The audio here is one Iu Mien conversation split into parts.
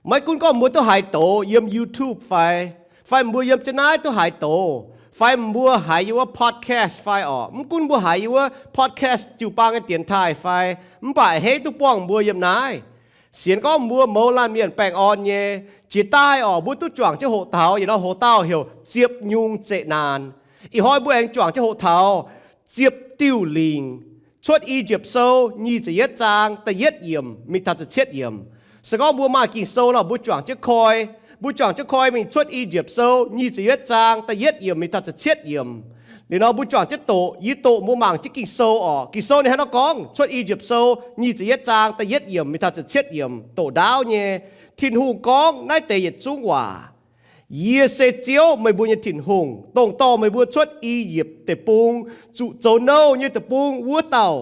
Maiv gunv gorngv mbuo duqv haiz doz yiem YouTube fai, fai mbuo yiem jienv naaiv duqv haiz doz, fai mbuo haiz yiem wuov podcast fai orqc, mv gunv mbuo haiz yiem wuov podcast jiu-baang nyei dienx taaih fai, mv baac a'hneiv duqv buangh mbuo yiem naaiv. Sienx gorngv mbuo mouz laanh mienh baengh orn nyei, jiex daaih orqc, mbuo duqv juangc jienv hoqc taux yietc norm hoc-dauh heuc ziepc nyungc zeqc naanc. Ih hnoi mbuo aengx juangc jienv hoqc taux ziepc diuh lingc. Cuotv I^yipv Sou nyic ziepc yietv zaang da'yietv yiemc mingh taux ziepc cietv yiemc. Se gorngv mbuo maaih Ging-Sou nor, mbuo juangc jienv koi. Mbuo juangc jienv koi mingh Cuotv I^yipv Sou nyic ziepc yietv zaang da'yietv yiemc mingh taux ziepc cietv yiemc. Liuz nor mbuo juangc jienv doqc, yie doqc mbuo mangc jienv Ging-Sou orqc. Ging-Sou ninh hnangv naaiv nor gorngv, Cuotv I^yipv Sou nyic ziepc yietv zaang da'yietv yiemc mingh taux ziepc cietv yiemc, doqc ndaauv nyei. Tin-Hungh gorngv naaiv deix yietc zungv waac: Yie se Ziouv, meih mbuo nyei Tin-Hungh, dongh dorh meih mbuo cuotv I^yipv Deic-Bung, zuqc zoux nouh nyei deic-bung wuov dauh.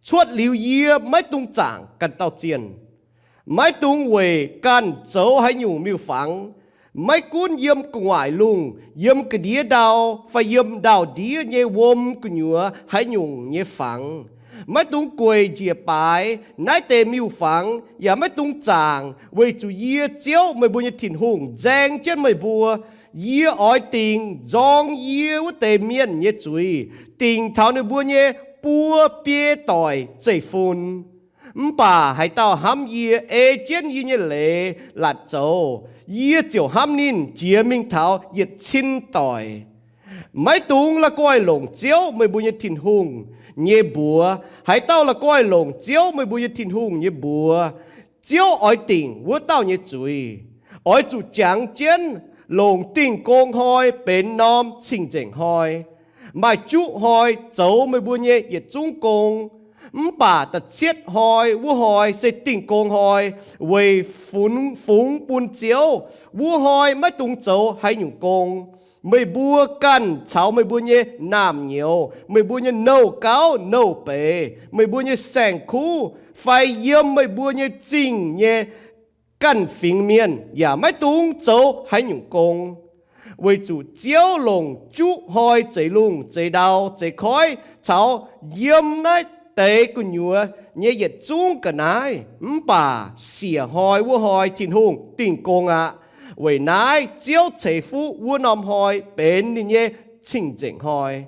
Cuotv liuz yie maiv dungx zaangc ganh dauh zienh, maiv dungx weic ganh zoux haaix nyungc miuc-fangx, maiv gunv yiem gu'nguaaic lungh, yiem ga'ndiev ndau, fai yiem ndau-ndiev nyei wuom gu'nyuoz haaix nyungc nyei fangx. Maiv dungx gueic njiec baaix naaiv deix miuc-fangx, yaac maiv dungx zaangc, weic zuqc yie, Ziouv, meih mbuo nyei Tin-Hungh, nzaeng jienv meih mbuo. Yie oix dingc nzorng yie wuov deix mienh nyei zuiz, dingc taux ninh mbuo nyei buo biei doic zeiv-fun. Mv baac haaix dauh hnamv yie, ei jienv yie nyei leiz latc zoux, yie ziouc hnamv ninh jiex mingh taux yietc cin doic. Maiv dungx la'guaih longc Ziouv, meih mbuo nyei Tin-Hungh, nyei mbuox. Haaix dauh la'guaih longc Ziouv, meih mbuo nyei Tin-Hungh, nyei mbuox, Ziouv oix dingc wuov dauh nyei zuiz. Oix zuqc jangx jienv longc Dingh Gong Hnoi benx norm Cing-Nzengc Hnoi. Maaih juqv hnoi zoux meih mbuo nyei yietc zungv gong, mv baac da'cietv hnoi, wuov hnoi se Dingh Gong Hnoi, weic fungx, fungx bun Ziouv. Wuov hnoi maiv dungx zoux haaix nyungc gong. Meih mbuo ganh caux meih mbuo nyei naamh nyouz, meih mbuo nyei nouh gauv nouh beiz, meih mbuo nyei saeng-kuv, fai yiem meih mbuo nyei zingh nyei ganh fingx mienh yaac maiv dungx zoux haaix nyungc gong. Weic zuqc Ziouv longc juqv hnoi zeix lungh zeix ndau zeix koiv caux yiem naaiv deix gu'nyuoz nyei yietc zungv ga'naaiv, mv baac siec hnoi wuov hnoi Tin-Hungh dingh gong aqv. Weic naaiv Ziouv ceix fuqv wuov norm hnoi benx ninh nyei Cing-Nzengc Hnoi.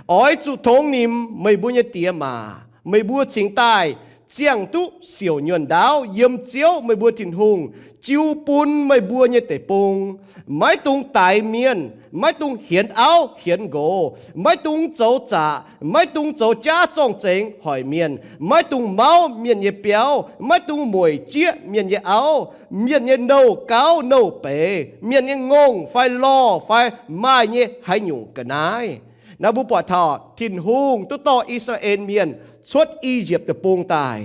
Oix zuqc tongx nimc meih mbuo nyei diex maac, meih mbuo cingx daaih ziangh duqv siouc nyuonh ndaauv yiem Ziouv, meih mbuo Tin-Hungh, jiu bun meih mbuo nyei deic-bung. Maiv dungx daix mienh, maiv dungx hienx auv hienx nqox, maiv dungx zoux zaqc, maiv dungx zoux jaav zorng-zengx hoic mienh, maiv dungx mauv mienh nyei biauv, maiv dungx mueic jieqv mienh nyei auv, mienh nyei nouh gauv nouh beiz, mienh nyei ngongh fai lorh fai maaih nyei haaix nyungc ga'naaiv. Naaiv mbuo buatc taux Tin-Hungh duqv dorh I^saa^laa^en Mienh cuotv I^yipv Deic-Bung daaih.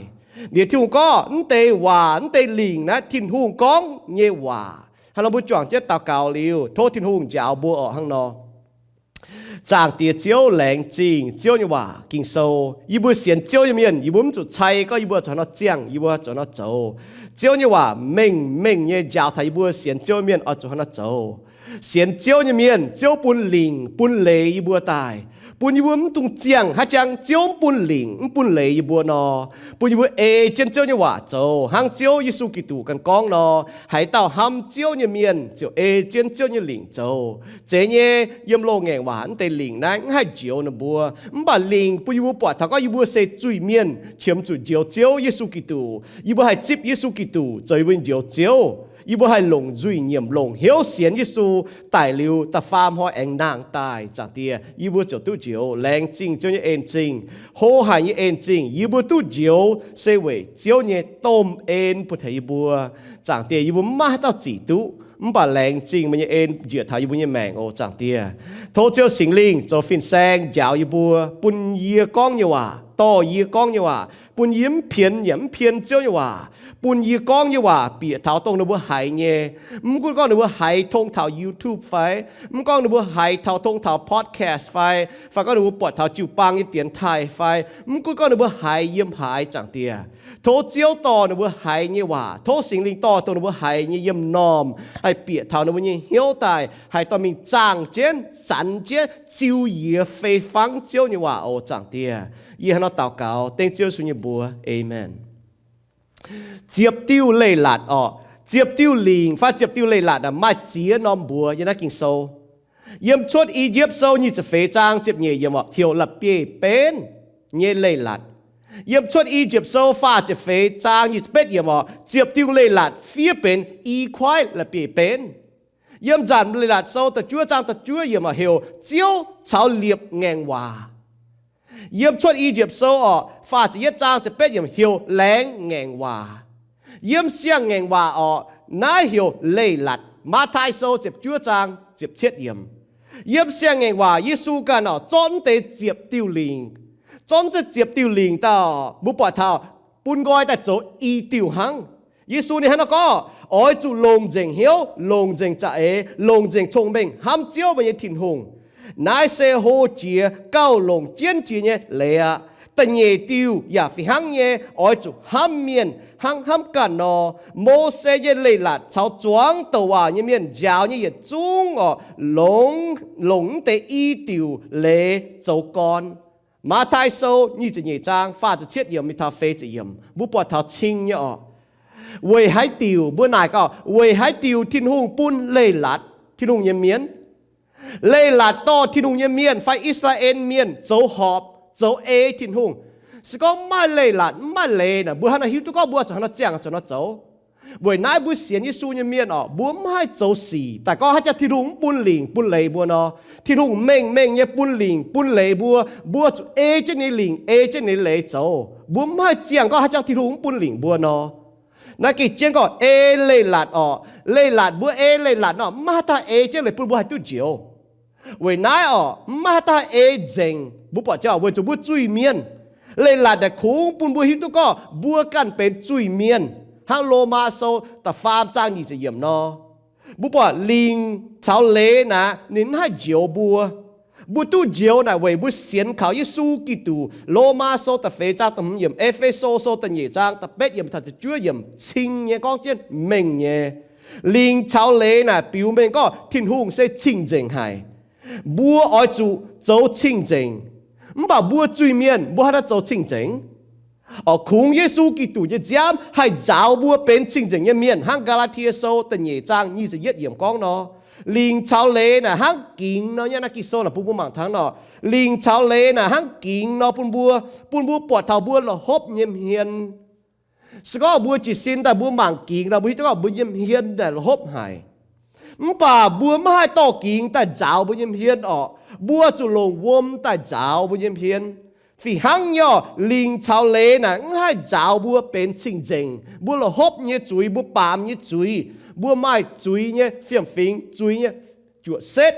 Liuz Tin-Hungh gorngv mv deix waac, mv deix lingc naaiv Tin-Hungh gorngv nyei waac. Hnangv nor mbuo juangc jienv daux gaux liuz, tov Tin-Hungh njaaux mbuo orqc hnangv nor. Zaangc Diex Ziouv, laengz zingh Ziouv nyei waac, Ging-Sou. Yie mbuo sienx Ziouv nyei mienh, yie mbuo mv zuqc cai gorngv yie mbuo zuqc haaix nor ziangh, yie mbuo zuqc haaix nor zoux. Ziouv nyei waac mengh mengh nyei njaaux taux yie mbuo sienx Ziouv mienh oix zuqc haaix nor zoux. Sienx Ziouv nyei mienh, Ziouv bun lingc bun leiz yie mbuo daaih, bun yie mbuo mv dungx ziangh haaix jangx Ziouv mv bun lingc mv bun leiz yie mbuo nor, bun yie mbuo ei jienv Ziouv nyei waac zoux, hnangv Ziouv Yesu Giduc ganh gorngv nor, haaix dauh hnamv Ziouv nyei mienh ziouc ei jienv Ziouv nyei lingc zoux. Zeiz nyei, yiem loz-ngaengc waac mv deix lingc naaiv mv haih njoux ninh mbuo. Mv baac lingc bun yie mbuo buatc taux gorngv yie mbuo se zuiz-mienh qiemx zuqc njoux Ziouv Yesu Giduc. Yie mbuo haih zipv Yesu Giduc zoux yie mbuo njoux Ziouv. Yie mbuo haih longc nzuih nyiemc, longc hnyouv sienx Yesu daic liuz da'faam hnoi aengx nangh daaih, Zaangc Diex, yie mbuo ziouc duqv njoux. Laengz zingh Ziouv nyei en-zingh, hlo haic nyei en-zingh. Yie mbuo duqv njoux se weic Ziouv nyei domh en bun taux yie mbuo. Zaangc Diex, yie mbuo mv maaih haaix dauh zic duqv, mv baac laengz zingh meih nyei en njiec taux yie mbuo nyei maengc oc, Zaangc Diex. Tov Ziouv Singx Lingh zoux fin-saeng njaaux yie mbuo, bun yie gorngv nyei waac, dorh yie gorngv nyei waac, bun yie mv pienx yaac mv pien Ziouv nyei waac, bun yie gorngv nyei waac bieqc taux dongh ninh mbuo haiz nyei. Mv gunv gorngv ninh mbuo haiz tong taux YouTube fai, mv gorngv ninh mbuo haiz taux tong taux podcast fai, fai gorngv ninh mbuo buatc taux jiu-baang nyei dienx taaih fai, mv gunv gorngv ninh mbuo haiz yiem haaix, Zaangc Diex, tov Ziouv dorh ninh mbuo haiz nyei waac, tov Singx Lingh dorh dongh ninh mbuo haiz nyei yiem normh haih bieqc taux ninh mbuo nyei hnyouv daaih, haih dorh mingh zaangh jienv, zanx jienv, ziux yie fei fangv Ziouv nyei waac oc, Zaangc Diex. Yie hnangv nor daux gaux dengv Ziouv Yesu nyei mbuox. Aamen. Ziepc diuh leiz-latc orqc. Ziepc diuh lingc fai ziepc diuh leiz-latc maaih ziex norm mbuox yiem naaiv Ging-Sou. Yiem Cuotv I^yipv Sou nyic ziepc feix zaang ziepc nyeic yiemc orqc, heuc la'bieiv-benv nyei leiz-latc. Yiem Cuotv I^yipv Sou faah ziepc feix zaang nyic ziepc betv yiemc orqc, ziepc diuh leiz-latc fiev benx i kuaaiv la'bieiv-benv. Yiem Nzanc Leiz-Latc Sou da'juov zaang da'juov yiemc orqc, heuc Ziouv caux liepc ngaengc waac. Yiem Cuotv I^yipv Sou orqc, faah ziepc yietv zaang ziepc betv yiemc heuc laengz ngaengc waac. Yiem siang-ngaengc waac orqc, naaiv heuc leiz-latc. Matv^taai Sou ziepc juov zaang ziepc cietv yiemc. Yiem siang-ngaengc waac Yesu ganh orqc, zorqv deix ziepc diuh lingc, zorqv deix ziepc diuh lingc daaih, mbuo buatc taux bun nqoi daaih zoux i diuh hnangv. Yesu ninh hnangv naaiv gorngv, oix zuqc longc nzengc hnyouv, longc nzengc za'eix, longc nzengc cong-mengh hnamv Ziouv meih nyei Tin-Hungh. Naaiv se hlo jiex gauh longc jienv jiex nyei leiz aqv. Da'nyeic diuh yaac fih hnangv nyei, oix zuqc hnamv mienh hnangv hnamv ganh nor. Mose nyei leiz-latc caux zuangx douc waac nyei mienh njaaux nyei yietc zungv orqc, longc, longc mv deix i diuc leiz zoux gorn. Matv^taai Sou nyic ziepc nyeic zaang faah ziepc cietv yiemc mingh taux feix ziepc yiemc, mbuo buatc taux cing nyei orqc. Weic haaix diuc? Mbuo naaic gaax, weic haaix diuc Tin-Hungh bun leiz-latc Tin-Hungh nyei mienh? Leiz-latc dorh Tin-Hungh nyei mienh fai I^saa^laa^en Mienh zoux horpc, zoux ei Tin-Hungh. Se gorngv mv maaih leiz-latc, mv maaih leiz naaic, mbuo hnangv naaiv hiuv duqv gorngv mbuo zuqc hnangv nor ziangh, zuqc hnangv nor zoux. Weic naaiv mbuo sienx Yesu nyei mienh orqc, mbuo mv haih zoux sic daaih gorngv haaix jangx Tin-Hungh mv bun lingc bun leiz mbuo nor. Tin-Hungh mengh mengh nyei bun lingc bun leiz mbuo, mbuo zuqc ei jienv ninh lingc, ei jienv ninh leiz zoux. Mbuo mv haih ziangh gorngv haaix jangx Tin-Hungh mv bun lingc mbuo nor. Naaiv gengh jienv gorngv ei leiz-latc orqc. Leiz-latc, mbuo ei leiz-latc nor, mv maaih haaix dauh ei jienv leiz bun mbuo haih duqv njoux. Weic naaiv orqc, mv maaih haaix dauh ei nzengc. Mbuo buatc jauv weic zuqc mbuo zuiz-mienh. Leiz-latc naaic kungx bun mbuo hiuv duqv gorngv mbuo ganh benx zuiz-mienh. Hnangv Lomaa Sou da'faam zaang nyic ziepc yiemc nor, mbuo buatc lingc caux leiz naaic ninh mv haih njoux mbuo. Mbuo duqv njoux naaic weic mbuo sienx kaux Yesu Giduc. Lomaa Sou da'feix zaang da'hmz yiemc, E^fe^so Sou da'nyeic zaang da'betv yiemc taux ziepc juov yiemc cing nyei gorngv jienv mengh nyei. Lingc caux leiz naaic biux mengh gorngv Tin-Hungh se cing-nzengc haic. Mbuo oix zuqc zoux cing-nzengc. Mv baac mbuo zuiz-mienh mbuo haaix nor zoux cing-nzengc? Orqc, kungx Yesu Giduc nyei nziaamv haih nzaaux mbuo benx cing-nzengc nyei mienh hnangv Gaa^laa^tie Sou da'nyeic zaang nyic ziepc yietv yiemc gorngv nor. Lingc caux leiz naaic hnangv gingx nor, nyei naaiv Ging-Sou naaic bun mbuo mangc taux nor. Lingc caux leiz naaic hnangv gingx nor bun mbuo, bun mbuo buatc taux mbuo la'hopv nyei hmien. Se gorngv mbuo jiez sin daaih mbuo mangc gingx nor, mbuo hiuv duqv gorngv mbuo nyei hmien naaic la'hopv haic. Mv baac mbuo maiv haih dorh gingx daaih nzaaux mbuo nyei hmien orqc. Mbuo zuqc longc wuom daaih nzaaux mbuo nyei hmien. Fih hnangv nyei orqc, lingc caux leiz naaic mv haih nzaaux mbuo benx cing-nzengc. Mbuo la'hopv nyei zuiz, mbuo baamz nyei zuiz, mbuo maaih zuiz nyei fiem-fingx, zuiz nyei juoqc setv.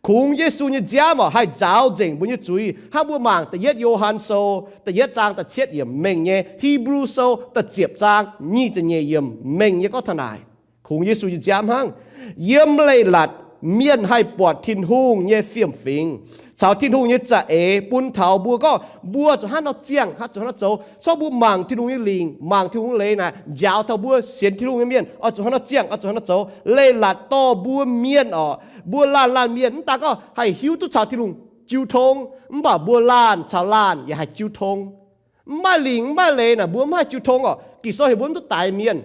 Kungx Yesu nyei nziaamv orqc haih nzaaux nzengc mbuo nyei zuiz. Hnangv mbuo mangc da'yietv Yo^han Sou da'yietv zaang da'cietv yiemc mengh nyei, Hipv^lu Sou da'ziepc zaang nyic ziepc nyeic yiemc mengh nyei gorngv taux naaic. Kungx Yesu nyei nziaamv hnangv. Yiem leiz-latc mienh haih buatc Tin-Hungh nyei fiem-fingx caux Tin-Hungh nyei za'eix bun taux mbuo gorngv mbuo zuqc hnangv nor ziangh, zuqc hnangv nor zoux. Corc mbuo mangc Tin-Hungh nyei lingc, mangc Tin-Hungh leiz naaic njaaux taux mbuo sienx Tin-Hungh nyei mienh oix zuqc hnangv nor ziangh, oix zuqc hnangv nor zoux. Leiz-latc dorh mbuo mienh orqc, mbuo laanh laanh mienh mv daan gorngv haih hiuv duqv caux Tin-Hungh jiu tong, mv baac mbuo laanh caux laanh yaac haih jiu tong. Mv maaih lingc mv maaih leiz naaic mbuo mv haih jiu tong orqc. Ging-Sou heuc mbuo mv duqv daix mienh.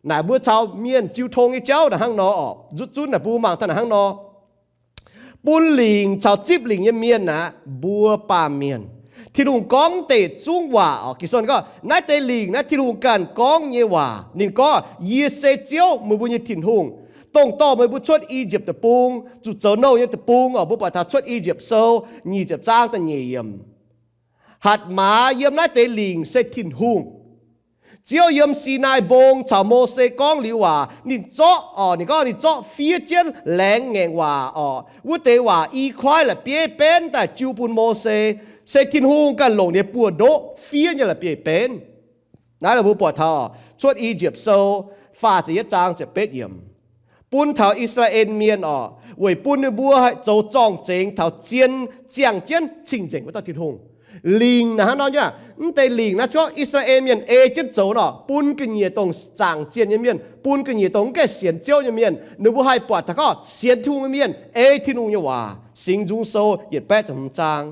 Naaic mbuo caux mienh jiu tong nyei jauv naaic hnangv nor orqc. Nzutv zunv naaic mbuo mangc taux naaic hnangv nor. Bun lingc caux zipv lingc nyei mienh aqv, mbuo baamh mienh. Tin-Hungh gorngv deix zungv waac orqc. Ging-Sou gorngv naaiv deix lingc naaiv Tin-Hungh ganh gorngv nyei waac. Ninh gorngv, Yie se Ziouv, meih mbuo nyei Tin-Hungh, dongh dorh meih mbuo cuotv I^yipv Deic-Bung, zuqc zoux nouh nyei deic-bung orqc. Mbuo buatc taux cuotv I^yipv Sou nyic ziepc zaang da'nyeic yiemc. Hatc maaz yiem naaiv deix lingc se Tin-Hungh. Ziouv yiem Sinaai Mbong caux Mose gorngv liuz waac, ninh zorqv orqc, ninh gorngv ninh zorqv fiev jienv laengz ngaengc waac orqc. Wuov deix waac i kuaaiv la'bieiv-benv daaih jiu bun Mose, se Tin-Hungh ganh longc ninh buoz-ndoqv fiev nyei la'bieiv-benv. Naaiv mbuo buatc taux cuotv I^yipv Sou faah ziepc yietv zaang ziepc betv yiemc, bun taux I^saa^laa^en Mienh orqc, weic bun ninh mbuo haih zoux zorng-zengx taux zien ziangh jienv cing-nzengc wuov dauh Tin-Hungh. Lingc naaic hnangv nor nyei, mv deix lingc naaiv cuotv I^saa^laa^en Mienh ei jienv zoux nor, bun ga'nyiec dongh zaangc zienh nyei mienh, bun ga'nyiec dongh mv gaengh sienx Ziouv nyei mienh, ninh mbuo haih buatc taux gorngv sienx Tin-Hungh nyei mienh ei Tin-Hungh nyei waac. Singx Nzung Sou yietc baeqv ziepc hmz zaang.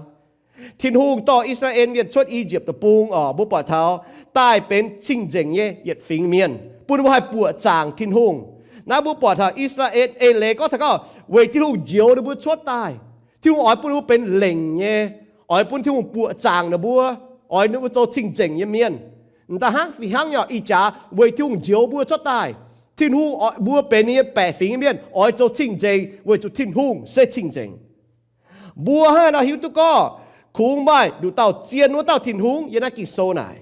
Tin-Hungh dorh I^saa^laa^en Mienh cuotv I^yipv Deic-Bung orqc, mbuo buatc taux daaih benx cing-nzengc nyei yietc fingx mienh. bun mbuo haih buoqc zaangc Tin-Hungh. Naaiv mbuo buatc taux I^saa^laa^en eix leiz gorngv taux gorngv weic Tin-Hungh njoux ninh mbuo cuotv daaih. Tin-Hungh oix bun ninh mbuo benx lengc nyei, oix bun Tin-Hungh buoqc zaangc ninh mbuo, oix ninh mbuo zoux cing-nzengc nyei mienh. M'daaih hnangv fih hnangv nyei, ih jaax weic Tin-Hungh njoux mbuo cuotv daaih. Tin-Hungh oix mbuo benx ninh nyei baeqc fingx nyei mienh, oix zoux cing-nzengc weic zuqc Tin-Hungh se cing-nzengc. Mbuo hnangv haaix nor hiuv duqv gorngv kungx maaih nduqc dauh zien wuov dauh Tin-Hungh yiem naaiv Ging-Sou naaic?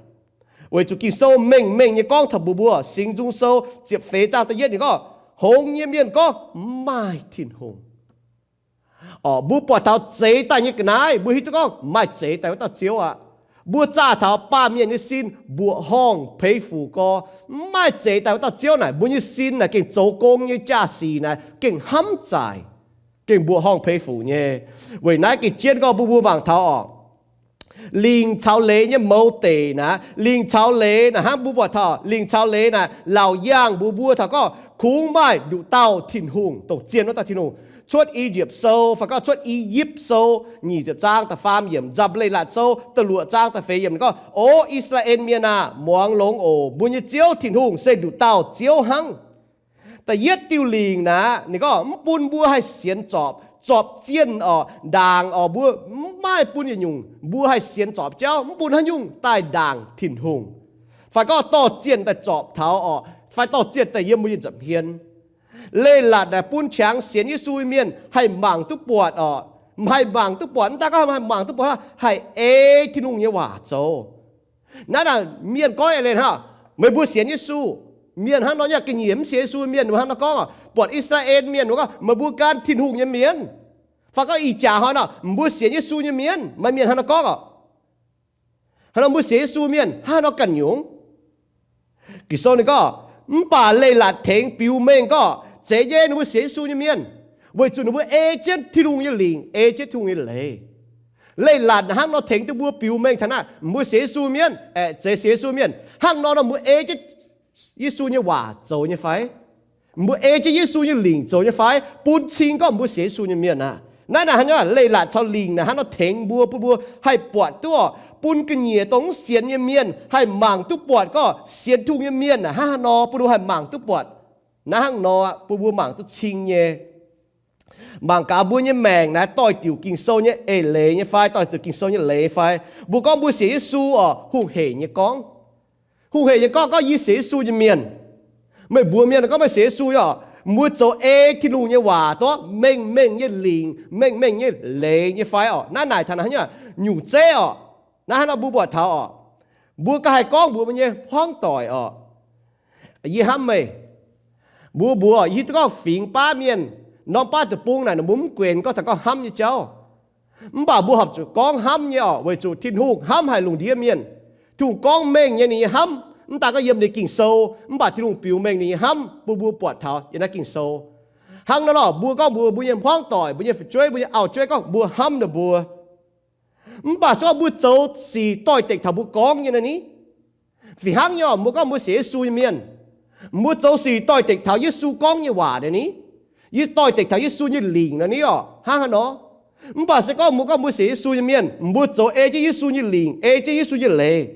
Weic zuqc Ging-Sou mengh mengh nyei gorngv taux mbuox mbuo, Singx Nzung Sou ziepc feix zaang da'yietv ninh gorngv, hngongx nyei mienh gorngv mv maaih Tin-Hungh. Orqc, mbuo buatc taux zeix daaih nyei ga'naaiv, mbuo hiuv duqv gorngv maaih zeix daaih wuov dauh Ziouv aqv. Mbuo zaah taux baamh mienh nyei sin mbuoqc horngh peix fuc gorx, mv maaih zeix daaih wuov dauh Ziouv naaic, mbuo nyei sin naaic gengh zoux gong nyei jaa-sic naaic gengh hnamv zaaic, gengh mbuoqc horngh peix fuc nyei. Weic naaiv gengh jienv gorngv bun mbuo mangc taux orqc, lingc caux leiz nyei mouz deic naaic, lingc caux leiz naaic hnangv mbuo buatc taux lingc caux leiz naaic, laauc yangh mbuox mbuo taux gorngv kungx maaih nduqc dauh Tin-Hungh, dongh zien wuov dauh Tin-Hungh. Cuotv I^yipv Sou fai gorngv Cuotv I^yipv Sou nyic ziepc zaang da'faam yiemc, nzamc Leiz-Latc Sou da'luoqc zaang da'feix yiemc ninh gorngv, O I^saa^laa^en Mienh aah! Muangx longx oc. Mbuo nyei Ziouv Tin-Hungh se nduqc dauh Ziouv hnangv. Da'yietv diuh lingc naaic ninh gorngv mv bun mbuo haih sienx zorpc, zorpc zienh orqc, ndaangc orqc, mbuo mv maaih bun yietc nyungc mbuo haih sienx zorpc jauv, mv bun haaix nyungc daaih ndaangc Tin-Hungh, fai gorngv dorh zienh daaih zorpc taux orqc, fai dorh zienh daaih yiem mbuo nyei nza'hmien. Leiz-latc naaic bun qangx sienx Yesu nyei mienh haih mangc duqv buatc orqc, mv haih mangc duqv buatc, mv daaih gorngv haih mangc duqv buatc, haih ei Tin-Hungh nyei waac zoux. Naaiv naaic mienh goiv eix leiz hnangv, meih mbuo sienx Yesu. Mienh hnangv nor nyei, ga'nyiec mv sienx Yesu mienh hnangv nor gorngv orqc. Buatc I^saa^laa^en Mienh wuov gorngv, meih mbuo gan Tin-Hungh nyei mienh. Fai gorngv ih jaax hnoi nor, mbuo sienx Yesu nyei mienh, maaih mienh hnangv nor gorngv orqc. Hnangv nor mbuo sienx Yesu mienh hnangv haaix nor ganh nyungc? Ging-Sou ninh gorngv, mv baac leiz-latc tengx biux mengh gorngv zeiz nyei ninh mbuo sienx Yesu nyei mienh, weic zuqc ninh mbuo ei jienv Tin-Hungh nyei lingc, ei jienv Tin-Hungh nyei leiz. Leiz-latc hnangv nor tengx duqv mbuo biux mengh taux naaiv, mbuo sienx Yesu mienh, aeqv, zeiz sienx Yesu mienh hnangv nor nor mbuo ei jienv Yesu nyei waac zoux nyei fai? Mbuo ei jienv Yesu nyei lingc zoux nyei fai? Bun cing gorngv mbuo sienx Yesu nyei mienh aqv. Naaiv naaic hnangv nor, leiz-latc caux lingc naaic hnangv nor tengx mbuo, bun mbuo haih buatc duqv, bun ga'nyiec dongh mv sienx nyei mienh haih mangc duqv buatc gorngv sienx Tin-Hungh nyei mienh naaic hnangv haaix nor, bun mbuo haih mangc duqv buatc. Naaiv hnangv nor bun mbuo mangc duqv cing nyei. Mangc gaax mbuo nyei maengc naaiv doix-diuc Ging-Sou nyei eix leiz nyei fai, doix-diuc Ging-Sou nyei leiz fai? Mbuo gorngv mbuo sienx Yesu orqc, hungh heic nyei gorngv. Hungh heic nyei gorngv, gorngv yie sienx Yesu nyei mienh. Meih mbuox mienh gorngv meih sienx Yesu nyei orqc, mbuo zoux ei Tin-Hungh nyei waac, dorh mengh mengh nyei lingc, mengh mengh nyei leiz nyei fai orqc? Naaiv naaic taux naaiv nyungc zeiv orqc. Naaiv hnangv nor mbuo buatc taux orqc, mbuo ganh haih gorngv mbuox mbuo nyei hmuangv doic orqc, yie hnamv meih. Mbuo mbuox, yie hiuv duqv gorngv fingx baav mienh, norm baav deic-bung naaic ninh mbuo mv guenx gorngv taux gorngv hnamv nyei jauv. Mv baac mbuo horpc zuqc gorngv hnamv nyei orqc, weic zuqc Tin-Hungh hnamv haic lungh ndiev mienh. Tin-Hungh gorngv mengh nyei ninh nyei hnamv, mv daaih gorngv yiem ninh Ging-Sou, mv baac Tin-Hungh biux mengh ninh nyei hnamv bun mbuo buatc taux yiem naaiv Ging-Sou. Hnangv nor lorqc, mbuo gorngv mbuox mbuo nyei hmuangv doic, mbuo nyei fu'jueiv, mbuo nyei auv-jueiv gorngv mbuo hnamv ninh mbuo. Mv baac se gorngv mbuo zoux sic doix-dekc taux mbuo gorngv nyei naaiv ni? Fih hnangv nyei orqc, mbuo gorngv mbuo sienx Yesu nyei mienh, mbuo zoux sic doix-dekc taux Yesu gorngv nyei waac naaiv ni? Yie doix-dekc taux Yesu nyei lingc naaiv ni orqc, hnangv haaix nor? Mv baac se gorngv mbuo gorngv mbuo sienx Yesu nyei mienh, mbuo zoux ei jienv Yesu nyei lingc, ei jienv Yesu nyei leiz.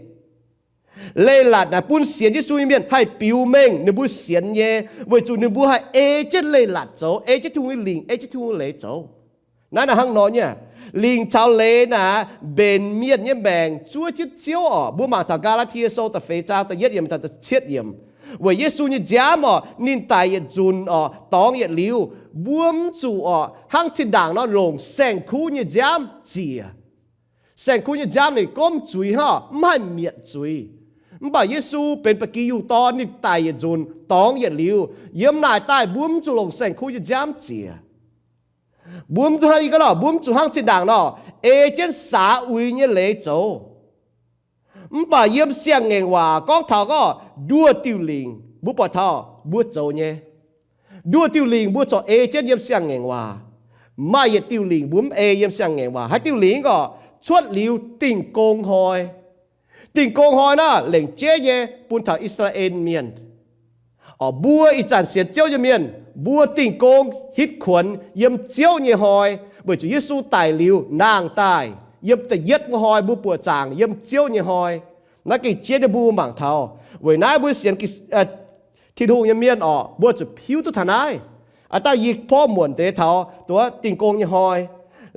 Leiz-latc naaic bun sienx Yesu nyei mienh haih biux mengh ninh mbuo sienx nyei, weic zuqc ninh mbuo haih ei jienv leiz-latc zoux, ei jienv Tin-Hungh nyei lingc, ei jienv Tin-Hungh nyei leiz zoux. Naaiv naaic hnangv nor nyei. Lingc caux leiz naaic mbenc mienh nyei maengc zuov jienv Ziouv orqc. Mbuo mangc taux Gaa^laa^tie Sou da'feix zaang da'yietv yiemc taux da'cietv yiemc. Weic Yesu nyei nziaamv orqc, ninh daic yietc nzunc orqc, dorngx yietc liuz, mbuo mv zuqc orqc hnangv zinh ndaangc nor longc saeng-kuv nyei nziaamv ziec. Saeng-kuv nyei nziaamv ninh gomv zuiz hnangv, mv haih mietc zuiz. Mv baac Yesu benx ba'gi yungh dorn, ninh daic yietc nzunc, dorngx yietc liuz, yiem naaic daaih mbuo mv zuqc longc saeng-kuv nyei nziaamv ziec. Mbuo mv zuqc hnangv, yie gorngv nor, mbuo mv zuqc hnangv zinh ndaangc nor, ei jienv saax uix nyei leiz zoux. Mv baac yiem Siang-Ngaengc Waac gorngv taux gorngv nduoh diuh lingc, mbuo buatc taux mbuo zoux nyei. Nduoh diuh lingc mbuo corc ei jienv yiem Siang-Ngaengc Waac. Maaih yietc diuh lingc mbuo mv ei yiem Siang-Ngaengc Waac. Haaix diuh lingc gorqv? Cuotv liuz Dingh Gong Hnoi. Dingh Gong Hnoi naaiv lengc jeiv nyei bun taux I^saa^laa^en Mienh. Orqc, mbuo ih zanc sienx Ziouv nyei mienh, mbuo Dingh Gong hitv kuonx yiem Ziouv nyei hnoi, weic zuqc Yesu daic liuz nangh daaih, yiem da'yietv wuov hnoi mbuo buoqc zaangc yiem Ziouv nyei hnoi. Naaiv gengh jiex nyei, mbuo mangc taux. Weic naaiv mbuo sienx Tin-Hungh nyei mienh orqc, mbuo zuqc hiuv duqv taux naaiv. Aa, dangh yie porv muonc deix taux duqv dingh gong nyei hnoi,